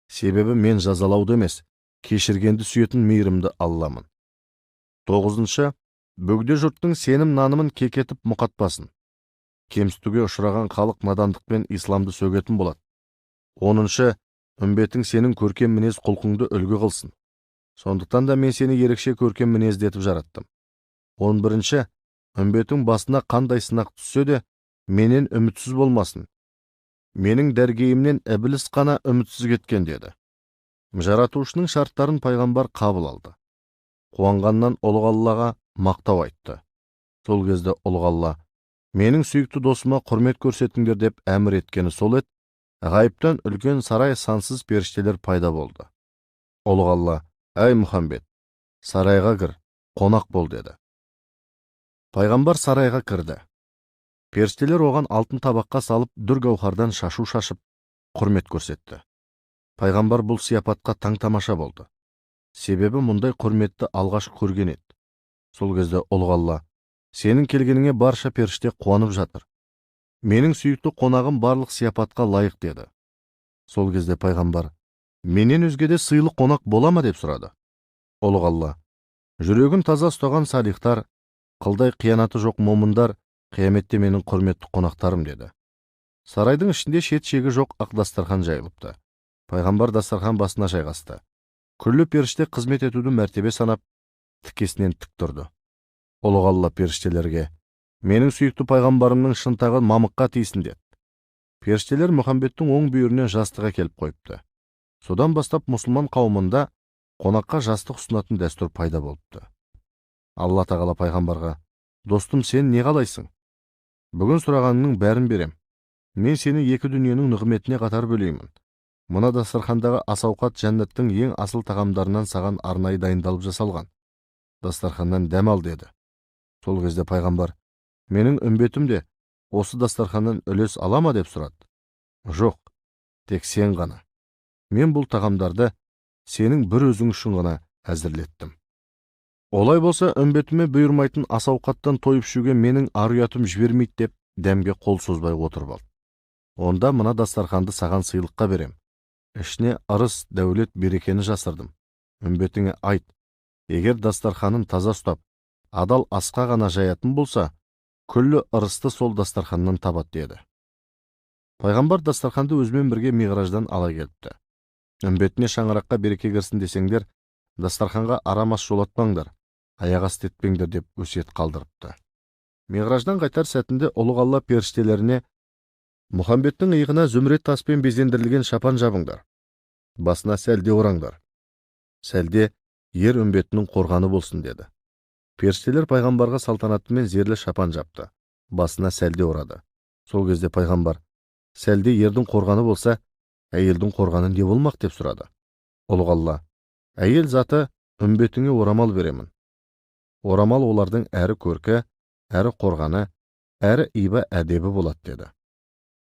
Speaker 1: Себебі мен жазалауды емес, кешіргенді сүйетін мейірімді Алламын. Тоғызыншы, бөгде жұрттың сенім нанымын кекетіп мұқатпасын. Кемсітуге ұшыраған халық надандықпен исламды сөгетін болады. Оныншы, үмбетің сенің көркем мінез құлқыңды үлгі қылсын. Сондықтан да мен сені ерекше көркем мінезді етіп жараттым. 11-ші, үмбетің басына қандай сынақ түссе де, менен үмітсіз болмасын. Менің дәргейімнен ібіліс қана үмітсіз кеткен деді. Жаратушының шарттарын пайғамбар қабыл алды. Қуанғаннан ұлық Аллаға мақтау айтты. Сол кезде ұлық Алла, менің сүйікті досыма құрмет көрсетіңдер деп әмір еткені сол еді, ғайыптан үлкен сарай сансыз періштелер пайда болды. Ұлық Алла, әй Мұхаммед, сарайға кір, қонақ бол деді. Пайғамбар сарайға кірді. Періштелер оған алтын табаққа салып, дүр гауһардан шашу шашып, құрмет көрсетті. Пайғамбар бұл сияпатқа таң-тамаша болды. Себебі мұндай құрметті алғаш көрген еді. Сол кезде ұлық Алла, сенің келгеніңе барша періште қуанып жатыр. Менің сүйікті қонағым барлық сияпатқа лайық деді. Сол кезде пайғамбар, менен өзге де сыйлы қонақ бола ма деп сұрады. Ұлық Алла, жүрегін таза ұстаған салихтар, қылдай қиянаты жоқ момындар қияметте менің құрметті қонақтарым деді. Сарайдың ішінде шет-шегі жоқ ақ дастархан жайылыпты. Пайғамбар дастархан басына жайғасты. Күллі періште қызмет етуді мәртебе санап, тікесінен тік тұрды. Ұлық Алла періштелерге, менің сүйікті пайғамбарымның шынтағы мамыққа тисін деді. Періштелер Мұхаммедтің оң бүйірінен жастық әкеліп қойыпты. Содан бастап мұсылман қауымында қонаққа жастық ұсынатын дәстүр пайда болыпты. Алла тағала пайғамбарға, достым, сен не қалайсың? Бүгін сұрағаныңның бәрін берем. Мен сені екі дүниенің нығметіне қатар бөлеймін. Мына дастархандағы ас-ауқат жәннаттың ең асыл тағамдарынан саған арнайы дайындалып жасалған. Дастарханнан дәм ал деді. Сол кезде пайғамбар, менің үмбетім де осы дастарханнан үлес ала ма деп сұрады. Жоқ, тек сен ғана. Мен бұл тағамдарды сенің бір өзің үшін ғана әзірлеттім. Олай болса, үмбетіме бұйырмайтын ас-ауқаттан тойып ішуге менің ар-ұятым жібермейді деп дәмге қол созбай отырып алды. Онда мына дастарханды саған сыйлыққа берем. Ішіне ырыс, дәулет, берекені жасырдым. Үмбетіңе айт, егер дастарханын таза ұстап, адал асқа ғана жаятын болса, күллі ырысты сол дастарханнан табады деді. Пайғамбар дастарханды өзімен бірге миғраждан ала келіпті. Үмбетіне шаңыраққа береке кірсін десеңдер, дастарханға арам ас жолатпаңдар, аяқ асты етпеңдер деп өсиет қалдырыпты. Миғраждан қайтар сәтінде ұлық Алла періштелеріне Мұхаммедтің иығына зүмірет таспен безендірілген шапан жабыңдар, басына сәлде ораңдар. Сәлде ер үмбетінің қорғаны болсын деді. Періштелер пайғамбарға салтанатымен зерлі шапан жапты, басына сәлде орады. Сол кезде пайғамбар, сәлде ердің қорғаны болса, әйелдің қорғаны не болмақ деп сұрады. Ұлық Алла, әйел заты үмбетіңе орамал беремін. Орамал олардың әрі көркі, әрі қорғаны, әрі иба әдебі болады деді.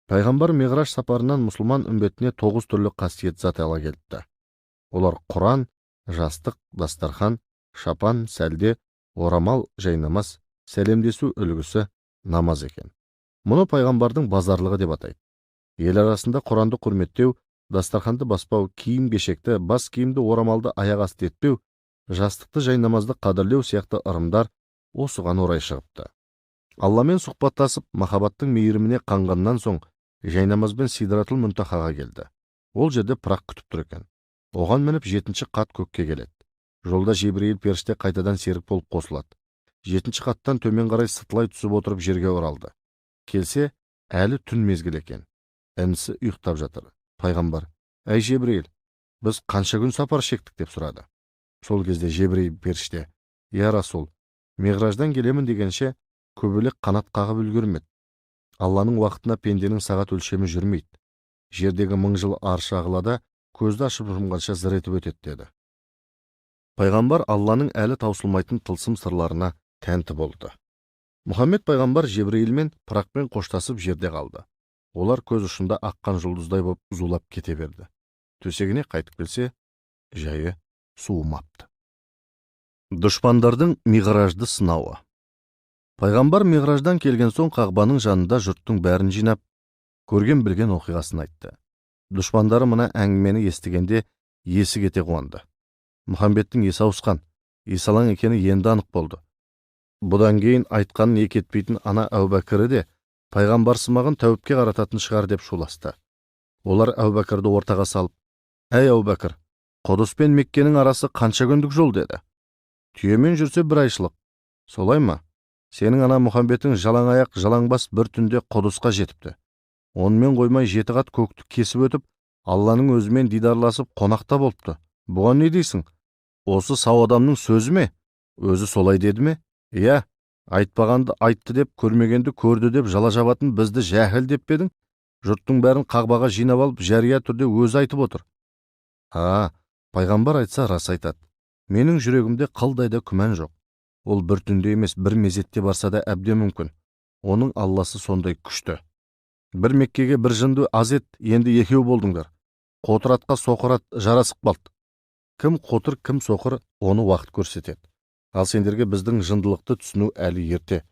Speaker 1: Пайғамбар Миғраж сапарынан мұсылман үмбетіне 9 түрлі қасиет зат ала келіпті. Олар Құран, жастық, дастархан, шапан, сәлде, орамал, жайнамаз, сәлемдесу үлгісі, намаз екен. Мұны пайғамбардың базарлығы деп атайды. Ел арасында Құранды құрметтеу, дастарханды баспау, киім кешекті, бас киімді, орамалды аяқ асты етпеу, жастықты, жайнамазды қадірлеу сияқты ырымдар осыған орай шығыпты. Алламен сұхбаттасып, махаббаттың мейіріміне қанғаннан соң жайнамазбен Сидратул Мүнтахаға келді. Ол жерде пырақ күтіп тұр екен. Оған мініп 7-ші қат көкке келеді. Жолда Жебірейіл періште қайтадан серік болып қосылады. 7-ші қаттан төмен қарай сытылай түсіп отырып жерге оралды. Келсе, әлі түн мезгілі екен. Інісі ұйықтап жатыр. Пайғамбар, әй Жебірейіл, біз қанша күн сапар шектік деп сұрады. Сол кезде Жебірейіл періште, я Расул, Миғраждан келемін дегенше, көбелек қанат қағып үлгермеді. Алланың уақытына пенденің сағат өлшемі жүрмейді. Жердегі 1000 жыл аршы ағылада көзді ашып жұмғанша зыр етіп өтеді деді. Пайғамбар Алланың әлі таусылмайтын тылсым сырларына тәнті болды. Мұхаммед пайғамбар Жебірейілмен пырақпен қоштасып жерде қалды. Олар көз ұшында аққан жұлдыздай боп зулап кете берді. Төсегіне қайтып келсе, жайы суымапты. Дұшпандардың Миғражды сынауы. Пайғамбар Миғраждан келген соң Қағбаның жанында жұрттың бәрін жинап, көрген білген оқиғасын айтты. Дұшпандары мына әңгімені естігенде есі кете қуанды. Мұхамбеттің есі ауысқан, есалаң екені енді анық болды. Бұдан кейін айтқанын екі етпейтін ана Әубәкірі де пайғамбарсымағын тәуіпке қарататын шығар деп шуласты. Олар Әубәкірді ортаға салып, «Әй Әубәкір, Құдыс пен Меккенің арасы қанша күндік жол?» деді. «Түйемен жүрсе бір айшылық». «Солай ма? Сенің ана Мұхамбетің жалаң аяқ, жалаң бас бір түнде Құдысқа жетіпті. Онымен қоймай 7 қат көкті кесіп өтіп, Алланың өзімен дидарласып қонақта болыпты. Бұған не дейсің? Осы сау адамның сөзі ме? Өзі солай деді ме? Иә, айтпағанды айтты деп, көрмегенді көрді деп жала жабатын бізді жәһіл деп пе едің? Жұрттың бәрін қағбаға жинап алып, жария түрде өзі айтып отыр». А, пайғамбар айтса рас айтады. Менің жүрегімде қылдай да күмән жоқ. Ол бір түнде емес, бір мезетте барса да әбден мүмкін. Оның Алласы сондай күшті. Бір Меккеге бір жынды аз ет, енді екеу болдыңдар. Қотыр атқа соқыр ат жарасып қалды. Кім қотыр, кім соқыр, оны уақыт көрсетеді. Ал сендерге біздің жындылықты түсіну әлі ерте.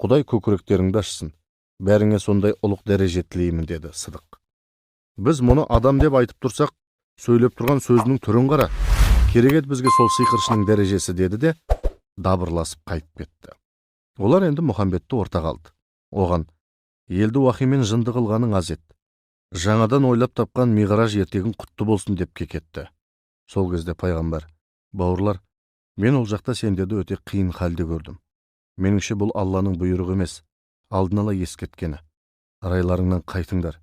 Speaker 1: Құдай көкіректеріңді ашсын. Бәріңе сондай ұлық дәреже тілеймін, деді Сыдық. Біз мұны адам деп айтып тұрсақ, сөйлеп тұрған сөзінің түрін қара. Керек еді бізге сол сиқыршының дәрежесі, деді де дабырласып қайтып кетті. Олар енді Мұхамбетті ортаға алды. Оған елді уахимен жынды қылғаның аз еді. Жаңадан ойлап тапқан миғраж ертегің құтты болсын деп кекетті. Сол кезде пайғамбар, «Бауырлар, мен ол жақта сендерді өте қиын халде көрдім. Меніңше бұл Алланың бұйрығы емес, алдын ала ескерткені. Райларыңнан қайтыңдар.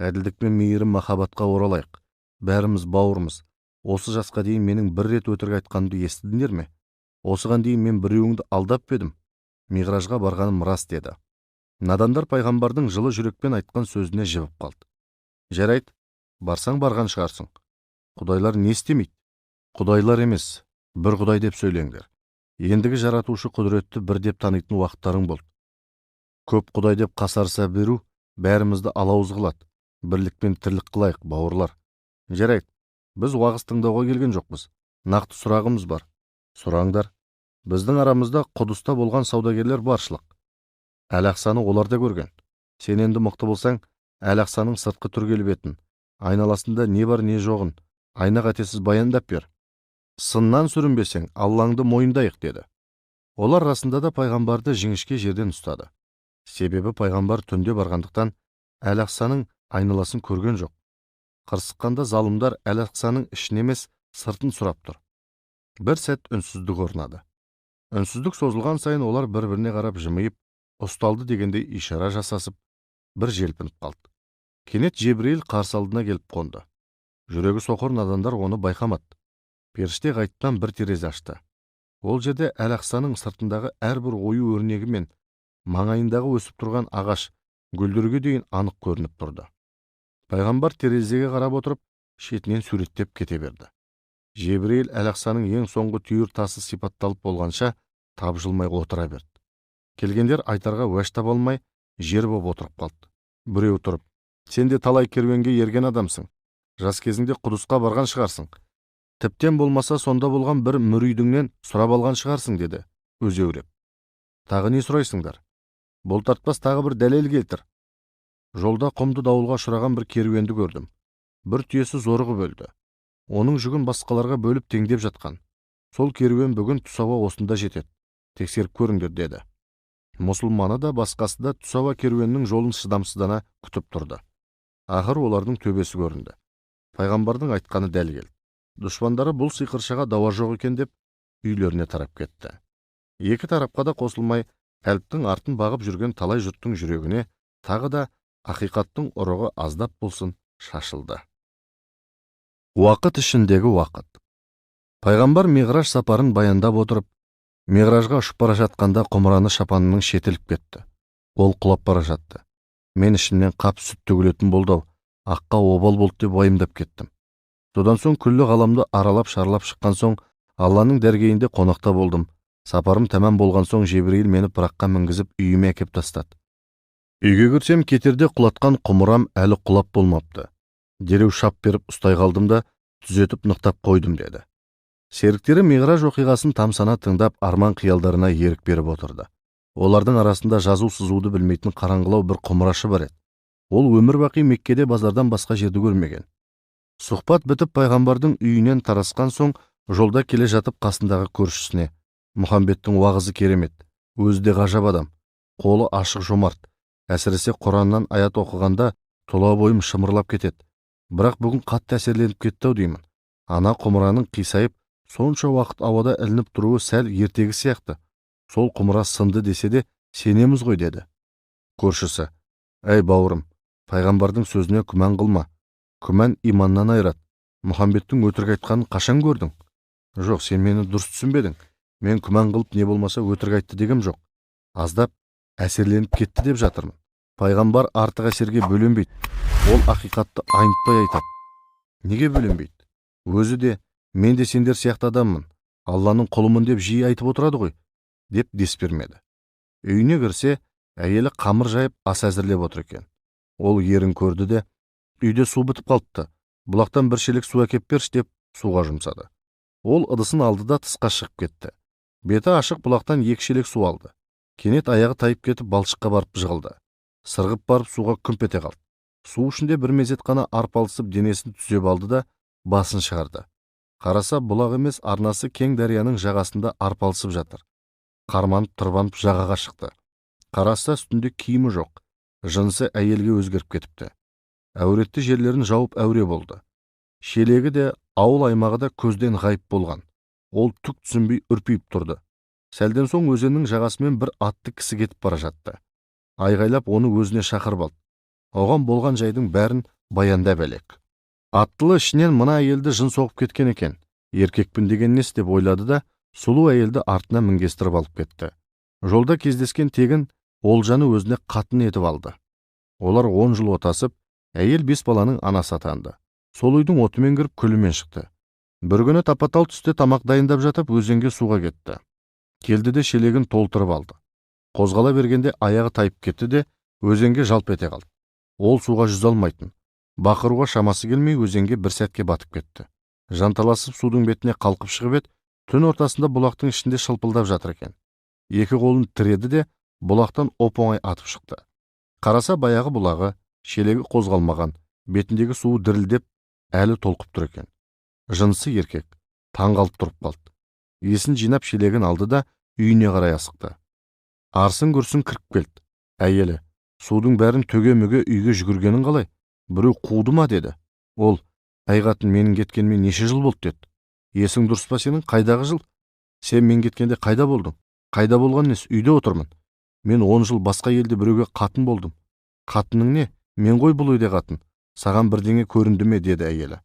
Speaker 1: Әділдік пен мейірім махаббатқа оралайық. Бәріміз бауырмыз. Осы жасқа дейін менің бір рет өтірік айтқанымды естідіңдер ме? Осыған дейін мен біреуіңді алдап па едім? Миғражға барғаным рас», деді. Надандар пайғамбардың жылы жүрекпен айтқан сөзіне жібіп қалды. «Жарайды, барсаң барған шығарсың. Құдайлар не істемейді? Құдайлар емес, бір құдай деп сөйлеңдер. Ендігі жаратушы құдіретті бір деп танитын уақыттарың болды. Көп құдай деп қасарыса беру бәрімізді алауыз қылады. Бірлікпен тірлік қылайық, бауырлар. Жарайды, біз уағыз тыңдауға келген жоқпыз. Нақты сұрағымыз бар. Сұраңдар. Біздің арамызда Құдыста болған саудагерлер баршылық. Әл-Ақсаны олар да көрген. Сен енді мықты болсаң, Әл-Ақсаның сыртқы түр келбетін, айналасында не бар не жоғын, айна қатесіз баяндап бер. Сыннан сүрінбесең, Аллаңды мойындайық», деді. Олар расында да пайғамбарды жіңішке жерден ұстады. Себебі пайғамбар түнде барғандықтан Әл-Ақсаның айналасын көрген жоқ. Қырсыққанда залымдар Әл-Ақсаның ішін емес, сыртын сұрап тұр. Бір сәт үнсіздік орнады. Үнсіздік созылған сайын олар бір-біріне қарап жымиып, ұсталды дегендей ишара жасасып, бір желпініп қалды. Кенет Жебірейіл қарсы алдына келіп қонды. Жүрегі соқыр надандар оны байқамады. Періште ғайыптан бір терезе ашты. Ол жерде Әл-Ақсаның сыртындағы әрбір ою өрнегі мен маңайындағы өсіп тұрған ағаш, гүлдерге дейін анық көрініп тұрды. Пайғамбар терезеге қарап отырып, шетінен суреттеп кете берді. Жебірейіл Әл-Ақсаның ең соңғы түйір тасы сипатталып болғанша тапжылмай отыра берді. Келгендер айтарға уәж таба алмай, жер боп отырып қалды. Біреу тұрып, «Сен де талай керуенге ерген адамсың. Жас кезіңде Құдысқа барған шығарсың. Тіптен болмаса сонда болған бір мүридіңнен сұрап алған шығарсың», деді өзеуреп. «Тағы не сұрайсыңдар? Бұлтартпас тағы бір дәлел келтір. Жолда құмды дауылға ұшыраған бір керуенді көрдім. Бір түйесі зорығып өлді. Оның жүгін басқаларға бөліп теңдеп жатқан. Сол керуен бүгін түс ауа осында жетеді. Тексеріп көріңдер», деді. Мұсылманы да басқасы да түс ауа керуеннің жолын шыдамсыздана күтіп тұрды. Ақыры олардың төбесі көрінді. Пайғамбардың айтқаны дәл келді. Дұшпандары бұл сиқыршыға дауа жоқ екен деп үйлеріне тарап кетті. Екі тарапқа да қосылмай, әліптің артын бағып жүрген талай жұрттың жүрегіне тағы да ақиқаттың ұрығы аздап болсын шашылды. Уақыт ішіндегі уақыт. Пайғамбар миғраж сапарын баяндап отырып, миғражға ұшып бара жатқанда құмыраны шапанының шеті іліп кетті. Ол құлап бара жатты. Мен ішімнен қап сүт төгілетін болды-ау, аққа обал болды деп уайымдап кеттім. Содан соң күллі ғаламды аралап шарлап шыққан соң Алланың дәргейінде қонақта болдым. Сапарым тәмам болған соң Жебірейіл мені пыраққа мінгізіп үйіме әкеп тастады. Үйге кірсем кетерде құлатқан құмырам әлі құлап болмапты. Дереу шап беріп ұстай қалдым да түзетіп нықтап қойдым, деді. Серіктері миғраж оқиғасын тамсана тыңдап арман қиялдарына ерік беріп отырды. Олардың арасында жазу сызуды білмейтін қараңғылау бір құмырашы бар еді. Ол өмір бақи Меккеде базардан басқа жерді көрмеген. Сұхбат бітіп, пайғамбардың үйінен тарасқан соң, жолда келе жатып қасындағы көршісіне: «Мұхамбеттің уағызы керемет, өзі де ғажап адам, қолы ашық, жомарт. Әсіресе Құраннан аят оқығанда тұла бойым шымырлап кетеді. Бірақ бүгін қатты әсерленіп кетті ау деймін. Ана құмыраның қисайып, сонша уақыт ауада ілініп тұруы сәл ертегі сияқты. Сол құмыра сынды десе де сенеміз ғой», – деді. Көршісі: «Әй бауырым, пайғамбардың сөзіне күмән қылма. Күмән иманнан айырады. Мұхамбеттің өтірік айтқанын қашан көрдің?» «Жоқ, сен мені дұрыс түсінбедің. Мен күмән қылып, не болмаса өтірік айтты дегем жоқ. Аздап әсерленіп кетті деп жатырмын. Пайғамбар артық әсерге бөленбейді. Ол ақиқатты айнытпай айтады». «Неге бөленбейді? Өзі де мен де сендер сияқты адаммын, Алланың құлымын деп жиі айтып отырады ғой», – деп дес бермеді. Үйіне кірсе, әйелі қамыр жайып, ас әзірлеп отыр екен. Ол ерін көрді де: «Үйде су бітіп қалыпты, бұлақтан бір шелек су әкеп берші», – деп суға жұмсады. Ол ыдысын алды да тысқа шығып кетті. Беті ашық бұлақтан 2 шелек су алды. Кенет аяғы тайып кетіп, балшыққа барып жығылды. Сырғып барып суға күмп ете қалды. Су ішінде бір мезет қана арпалысып, денесін түзеп алды да басын шығарды. Қараса, бұлақ емес, арнасы кең дарияның жағасында арпалысып жатыр. Қарманып тырбанып жағаға шықты. Қараса, үстінде киімі жоқ. Жынысы әйелге өзгеріп кетіпті. Әуретті жерлерін жауып әуре болды. Шелегі де, ауыл аймағы да көзден ғайып болған. Ол түк түсінбей үрпиіп тұрды. Сәлден соң өзеннің жағасымен бір атты кісі кетіп бара жатты. Айғайлап оны өзіне шақырып алды. Оған болған жайдың бәрін баяндап әлек. Аттылы ішінен мына әйелді жын соғып кеткен екен, еркекпін деген несі деп ойлады да, сұлу әйелді артына мінгестіріп алып кетті. Жолда кездескен тегін олжаны өзіне қатын етіп алды. Олар 10 жыл отасып, әйел 5 баланың анасы атанды. Сол үйдің отымен кіріп, күлімен шықты. Бір күні тапа-тал түсте тамақ дайындап жатып, өзенге суға кетті. Келді де шелегін толтырып алды. Қозғала бергенде аяғы тайып кетті де, өзенге жалп ете қалды. Ол суға жүзе алмайтын. Бақыруға шамасы келмей, өзенге бір сәтке батып кетті. Жанталасып судың бетіне қалқып шығып еді, түн ортасында бұлақтың ішінде шылпылдап жатыр екен. Екі қолын тіреді де, бұлақтан оп-оңай атып шықты. Қараса, баяғы бұлағы, шелегі қозғалмаған, бетіндегі суы дірілдеп, әлі толқып тұр екен. Жынысы еркек, таң қалып тұрып қалды. Есін жинап шелегін алды да үйіне қарай асықты. Арсын күрсін кіріп келді. Әйелі: «Судың бәрін төге-мөге үйге жүгіргенің қалай? Біреу қуды ма?» – деді. Ол: «Әй қатын, менің кеткеніме неше жыл болды?» – деді. «Есің дұрыс па сенің? Қайдағы жыл? Сен мен кеткенде қайда болдың?» «Қайда болған несі? Үйде отырмын. Мен 10 жыл басқа елде біреуге қатын болдым». «Қатының не? Мен ғой бұл үйде қатын. Саған бірдеңе көрінді ме?» – деді әйелі.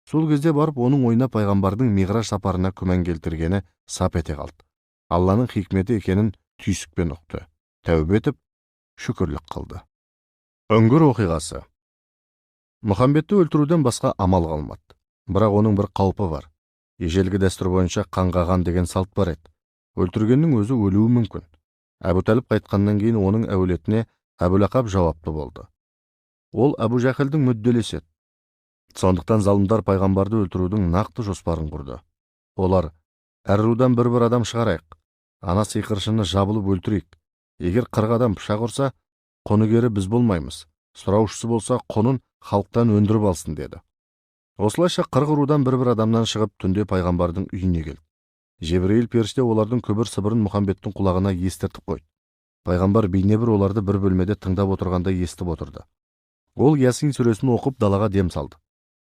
Speaker 1: Сол кезде барып оның ойына пайғамбардың миғраж сапарына күмән келтіргені сап ете қалды. Алланың хикметі екенін түйсікпен ұқты. Тәубе етіп, шүкірлік қылды. Үңгір оқиғасы. Мұхамбетті өлтіруден басқа амал қалмады. Бірақ оның бір қаупі бар. Ежелгі дәстүр бойынша қанға қан деген салт бар еді. Өлтіргеннің өзі өлуі мүмкін. Әбу Тәліп қайтқаннан кейін оның әулетіне Әбу Лақап жауапты болды. Ол Әбу Жәһілдің мүдделесі еді. Сондықтан залымдар пайғамбарды өлтірудің нақты жоспарын құрды. Олар: «Әр рудан бір-бір адам шығарайық. Ана сиқыршыны жабылып өлтірейік. Егер 40 адам пышақ ұрса, құныгері біз болмаймыз. Сұраушысы болса, құнын халықтан өндіріп алсын», – деді. Осылайша 40 рудан бір-бір адамнан шығып, түнде пайғамбардың үйіне келді. Жебірейіл періште олардың күбір-сыбырын Мұхамбеттің құлағына естіртіп қойды. Пайғамбар бейнебір оларды бір бөлмеде тыңдап отырғанда естіп отырды. Ол Ясин сүресін оқып, далаға дем салды.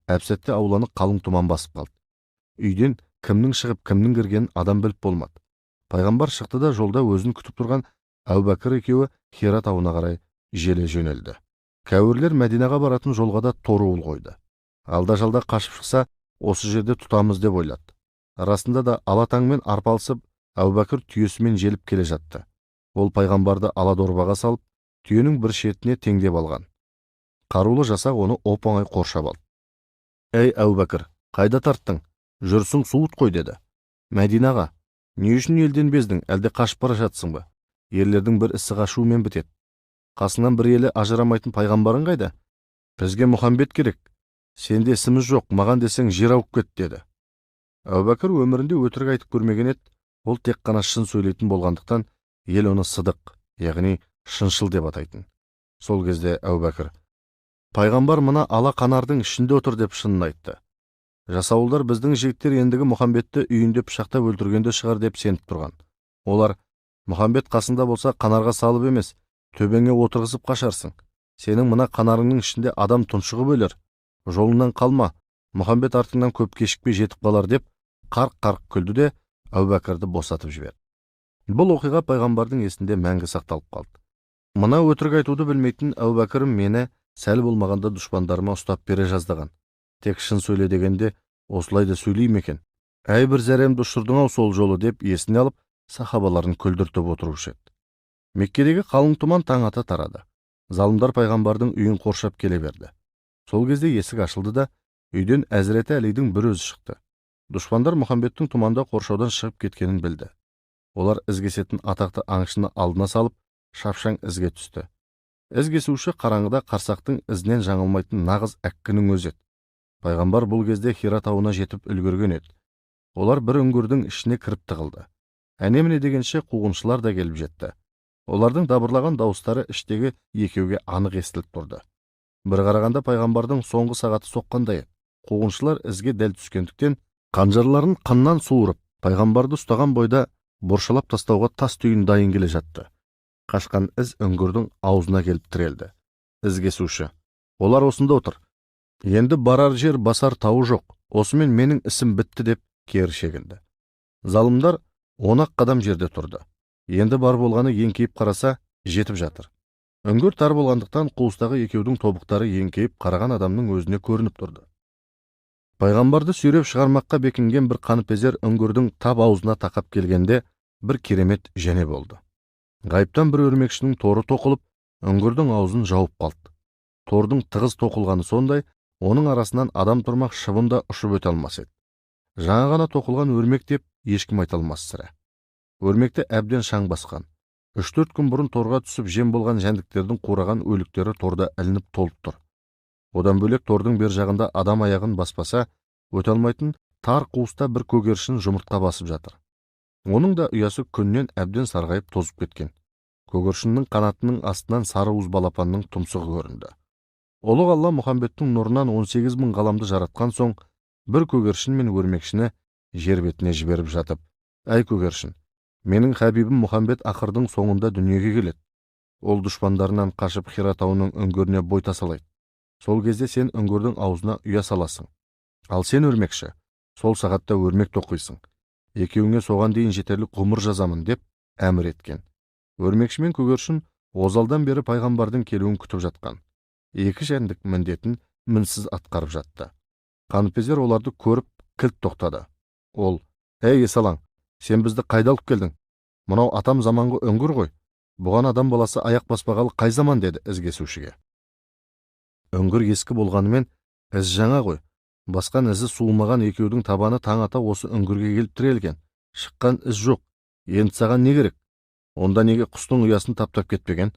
Speaker 1: Әп-сәтте ауланы қалың тұман басып қалды. Үйден кімнің шығып, кімнің кіргенін адам біліп болмады. Пайғамбар шықты да жолда өзін күтіп тұрған Әубәкір екеуі Хира тауына қарай желе жөнелді. Кәуірлер Мәдинаға баратын жолға да торуыл қойды. Алда-жалда қашып шықса, осы жерде тұтамыз деп ойлады. Расында да ала таңмен арпалысып, Әубәкір түйесімен желіп келе жатты. Ол пайғамбарды ала дорбаға салып, түйенің бір шетіне теңдеп алған. Қарулы жасақ оны оп-оңай қоршап алды. «Әй, Әубәкір, қайда тарттың? Жүрсің суыт қой», – деді. «Мәдинаға. Не үшін елден бездің, әлде қашып бара жатсың ба? Ерлердің бір ісі қашуымен бітеді. Қасынан бір елі ажырамайтын пайғамбарың қайда? Бізге Мұхамбет керек. Сенде ісіміз жоқ, маған десең жер ауып кет», – деді. Әубәкір өмірінде өтірік айтып көрмеген еді. Ол тек қана шын сөйлейтін болғандықтан ел оны сыдық, яғни шыншыл деп атайтын. Сол кезде Әубәкір: Пайғамбар мына ала қанардың ішінде отыр деп шынын айтты. Жасауылдар біздің жігіттер ендігі Мұхамбетті үйінде пышақтап өлтіргенде шығар деп сеніп тұрған. Олар, Мұхамбет қасында болса қанарға салып емес, төбеңе отырғызып қашарсың. Сенің мына қанарыңның ішінде адам тұншығып өлер. Жолыңнан қалма, Мұхамбет артыңнан көп кешікпей жетіп қалар деп қарқ-қарқ күлді де Әубәкірді босатып жіберді. Бұл оқиға пайғамбардың есінде мәңгі сақталып қалды. Мына өтірік айтуды білмейтін Әубәкірім мені сәл болмағанда дұшпандарыма ұстап бере жаздаған. Тек шын сөйле дегенде осылай да сөйлей ме екен? Әй, бір зәремді ұшырдың-ау сол жолы деп есіне алып, сахабаларын күлдіртіп отырушы еді. Меккедегі қалың тұман таң ата тарады. Залымдар пайғамбардың үйін қоршап келе берді. Сол кезде есік ашылды да, үйден Әзіреті Әлидің бір өзі шықты. Дұшпандар Мұхамбеттің тұманда қоршаудан шығып кеткенін білді. Олар із кесетін атақты аңшыны алдына салып, шапшаң ізге түсті. Із кесуші қараңғыда қарсақтың ізінен жаңылмайтын нағыз әккінің өзі еді. Пайғамбар бұл кезде Хира тауына жетіп үлгерген еді. Олар бір үңгірдің ішіне кіріп тығылды. Әне-міне дегенше қуғыншылар да келіп жетті. Олардың дабырлаған дауыстары іштегі екеуге анық естіліп тұрды. Бір қарағанда пайғамбардың соңғы сағаты соққандай еді. Қуғыншылар ізге дәл түскендіктен қанжарларын қаннан суырып, пайғамбарды ұстаған бойда боршалап тастауға тас түйін дайын келе жатты. Қашқан із үңгірдің аузына келіп тірелді. Із кесуші: "Олар осында отыр. Енді барар жер, басар тауы жоқ. Осымен менің ісім бітті" деп кері шегінді. Залымдар 10 қадам жерде тұрды. Енді бар болғаны еңкейіп қараса, жетіп жатыр. Үңгір тар болғандықтан қуыстағы екеудің тобықтары еңкейіп қараған адамның өзіне көрініп тұрды. Пайғамбарды сүйреп шығармаққа бекінген бір қаныпезер үңгірдің тап аузына тақап келгенде бір керемет және болды. Ғайыптан бір өрмекшінің торы тоқылып, үңгірдің аузын жауып қалды. Тордың тығыз тоқылғаны сондай, оның арасынан адам тұрмақ шыбын да ұшып өте алмас еді. Жаңа ғана тоқылған өрмек деп ешкім айта алмас сірә. Өрмекті әбден шаң басқан. 3-4 күн бұрын торға түсіп жем болған жәндіктердің қураған өліктері торда ілініп толып тұр. Одан бөлек тордың бер жағында адам аяғын баспаса өте алмайтын тар қуыста бір көгершін жұмыртқа басып жатыр. Оның да ұясы күннен әбден сарғайып тозып кеткен. Көгершіннің қанатының астынан сары уыз балапанның тұмсығы көрінді. Ұлық Алла Мұхамбеттің нұрынан 18 мың ғаламды жаратқан соң бір көгершін мен өрмекшіні жер бетіне жіберіп жатып, «Әй көгершін, менің хабибім Мұхамбет ақырдың соңында дүниеге келеді. Ол дұшпандарынан қашып Хира тауының үңгіріне бой тасалайды. Сол кезде сен үңгірдің аузына ұя саласың. Ал сен өрмекші, сол сағатта өрмек тоқисың. Екеуіңе соған дейін жетерлік ғұмыр жазамын» деп әмір еткен. Өрмекші мен көгершін озалдан бері пайғамбардың келуін күтіп жатқан. Екі жәндік міндетін мінсіз атқарып жатты. Қаныпезер оларды көріп кілт тоқтады. Ол: «Әй есалаң, сен бізді қайда алып келдің? Мынау атам заманғы үңгір ғой. Бұған адам баласы аяқ баспағалы қай заман?» деді із кесушіге. Үңгір ескі болғанымен із жаңа ғой. Басқан ізі суымаған екеудің табаны таң ата осы үңгірге келіп тірелген. Шыққан із жоқ. Енді саған не керек? Онда неге құстың ұясын таптап кетпеген?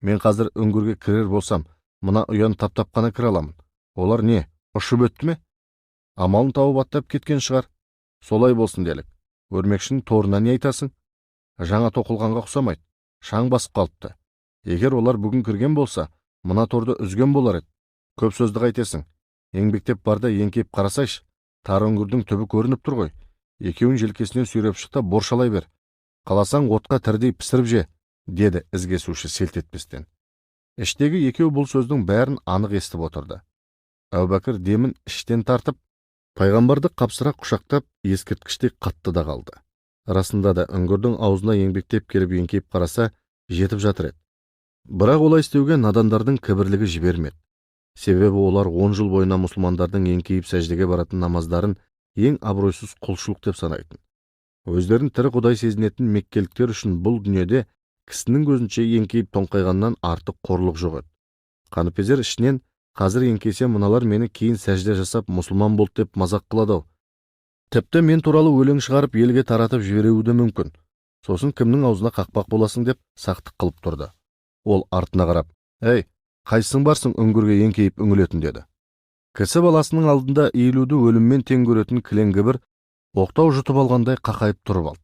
Speaker 1: Мен қазір үңгірге кірер болсам, мына ұяны таптап қана кіре аламын. Олар не, ұшып өтті ме? Амалын тауып аттап кеткен шығар. Солай болсын делік. Өрмекшінің торына не айтасың? Жаңа тоқылғанға ұқсамайды. Шаң басып қалыпты. Егер олар бүгін кірген болса, мына торды үзген болар еді. Көп сөзді қайтесің. Еңбектеп барда еңкейіп қарасайшы. Тар үңгірдің түбі көрініп тұр ғой. Екеуін желкесінен сүйреп шық та боршалай бер. Қаласаң отқа тірідей пісіріп же, деді із кесуші селт етпестен. Іштегі екеу бұл сөздің бәрін анық естіп отырды. Әубәкір демін іштен тартып, пайғамбарды қапсыра құшақтап, ескерткіштей қатты да қалды. Расында да үңгірдің аузына еңбектеп келіп еңкейіп қараса, жетіп жатыр еді. Бірақ олай істеуге надандардың кібірлігі жібермеді. Себебі олар 10 жыл бойына мұсылмандардың еңкейіп сәждеге баратын намаздарын ең абыройсыз құлшылық деп санайтын. Өздерін тірі құдай сезінетін меккеліктер үшін бұл дүниеде кісінің көзінше еңкейіп тоңқайғаннан артық қорлық жоқ еді. Қаныпезер ішінен қазір еңкейсем мыналар мені кейін сәжде жасап мұсылман болды деп мазақ қылады-ау. Тіпті мен туралы өлең шығарып елге таратып жіберуі де мүмкін. Сосын кімнің аузына қақпақ боласың деп сақтық қылып тұрды. Ол артына қарап, «Әй, қайсың барсың үңгірге еңкейіп үңілетін?» деді. Кісі баласының алдында иілуді өліммен тең көретін кілең кібір оқтау жұтып алғандай қақайып тұрып алды.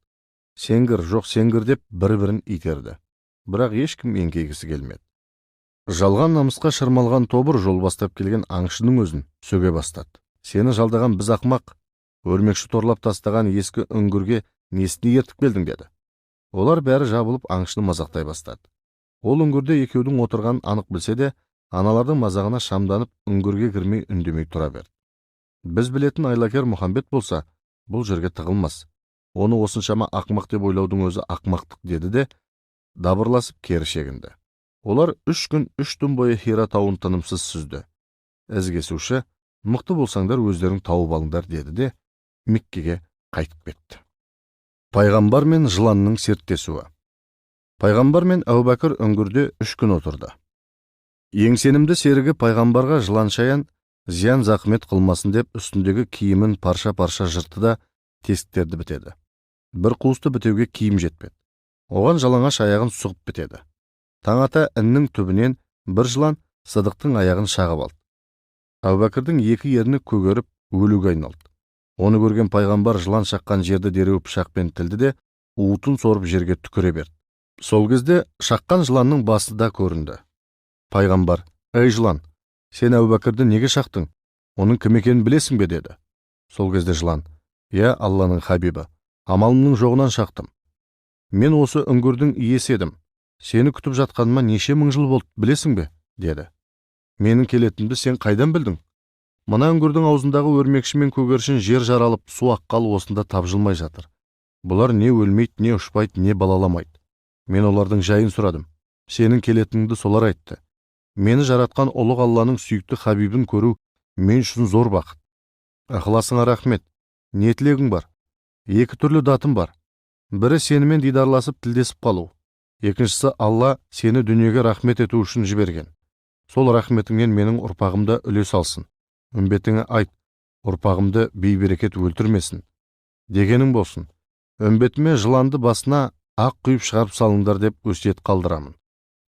Speaker 1: Сен кір, жоқ сен кір деп бір-бірін итерді. Бірақ ешкім еңкейгісі келмеді. Жалған намысқа шырмалған тобыр жол бастап келген аңшының өзін сөге бастады. Сені жалдаған біз ақымақ, өрмекші торлап тастаған ескі үңгірге несіне ертіп келдің деді. Олар бәрі жабылып аңшыны мазақтай бастады. Ол үңгірде екеудің отырғанын анық білсе де, аналардың мазағына шамданып үңгірге кірмей үндемей тұра берді. Біз білетін айлакер Мұхамбет болса, бұл жерге тығылмас. Оны осыншама ақымақ деп ойлаудың өзі ақымақтық деді де, дабырласып кері шегінді. Олар 3 күн 3 түн бойы Хира тауын тынымсыз сүзді. Із кесуші, мықты болсаңдар өздерің тауып алыңдар деді де, Меккеге қайтып кетті. Пайғамбар мен жыланның серттесуі. Пайғамбар мен Әубәкір үңгірде 3 күн отырды. Ең сенімді серігі пайғамбарға жылан шаян зиян зақымет қылмасын деп үстіндегі киімін парша-парша жыртты да тесіктерді бітеді. Бір қуысты бітеуге киім жетпеді. Оған жалаңаш аяғын сұғып бітеді. Таң ата іннің түбінен бір жылан Сыдықтың аяғын шағып алды. Әубәкірдің екі ерні көгеріп өлуге айналды. Оны көрген пайғамбар жылан шаққан жерді дереу пышақпен тілді де, уытын сорып жерге түкіре берді. Сол кезде шаққан жыланның басы да көрінді. Пайғамбар, «Ей жылан, сен Әубәкірді неге шақтың? Оның кім екенін білесің бе?» деді. Сол кезде жылан, «Иә, Алланың хабибі, амалымның жоғынан шақтым. Мен осы үңгірдің иесі едім. Сені күтіп жатқаныма неше мың жыл болды, білесің бе?» деді. Менің келетінімді сен қайдан білдің? Мына үңгірдің аузындағы өрмекші мен көгершін жер жаралып, су аққалы осында тапжылмай жатыр. Бұлар не өлмейді, не ұшпайды, не балаламайды. Мен олардың жайын сұрадым. Сенің келетініңді солар айтты. Мені жаратқан ұлық Алланың сүйікті хабибін көру мен үшін зор бақыт. Ықыласыңа рахмет. Не тілегің бар? 2 түрлі датым бар. Бірі сенімен дидарласып тілдесіп қалу. Екіншісі Алла сені дүниеге рахмет ету үшін жіберген. Сол рахметіңнен менің ұрпағым да үлес алсын. Үмбетіңе айт, ұрпағымды бейберекет өлтірмесін. Дегенің болсын. Үмбетіме жыланды басына ақ құйып шығарып салыңдар деп өсиет қалдырамын.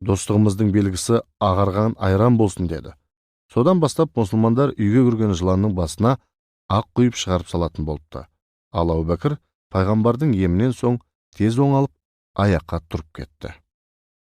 Speaker 1: Достығымыздың белгісі ағарған айран болсын деді. Содан бастап мұсылмандар үйге кірген жыланның басына ақ құйып шығарып салатын болыпты. Ал Әубәкір пайғамбардың емінен соң тез оңалып аяққа тұрып кетті.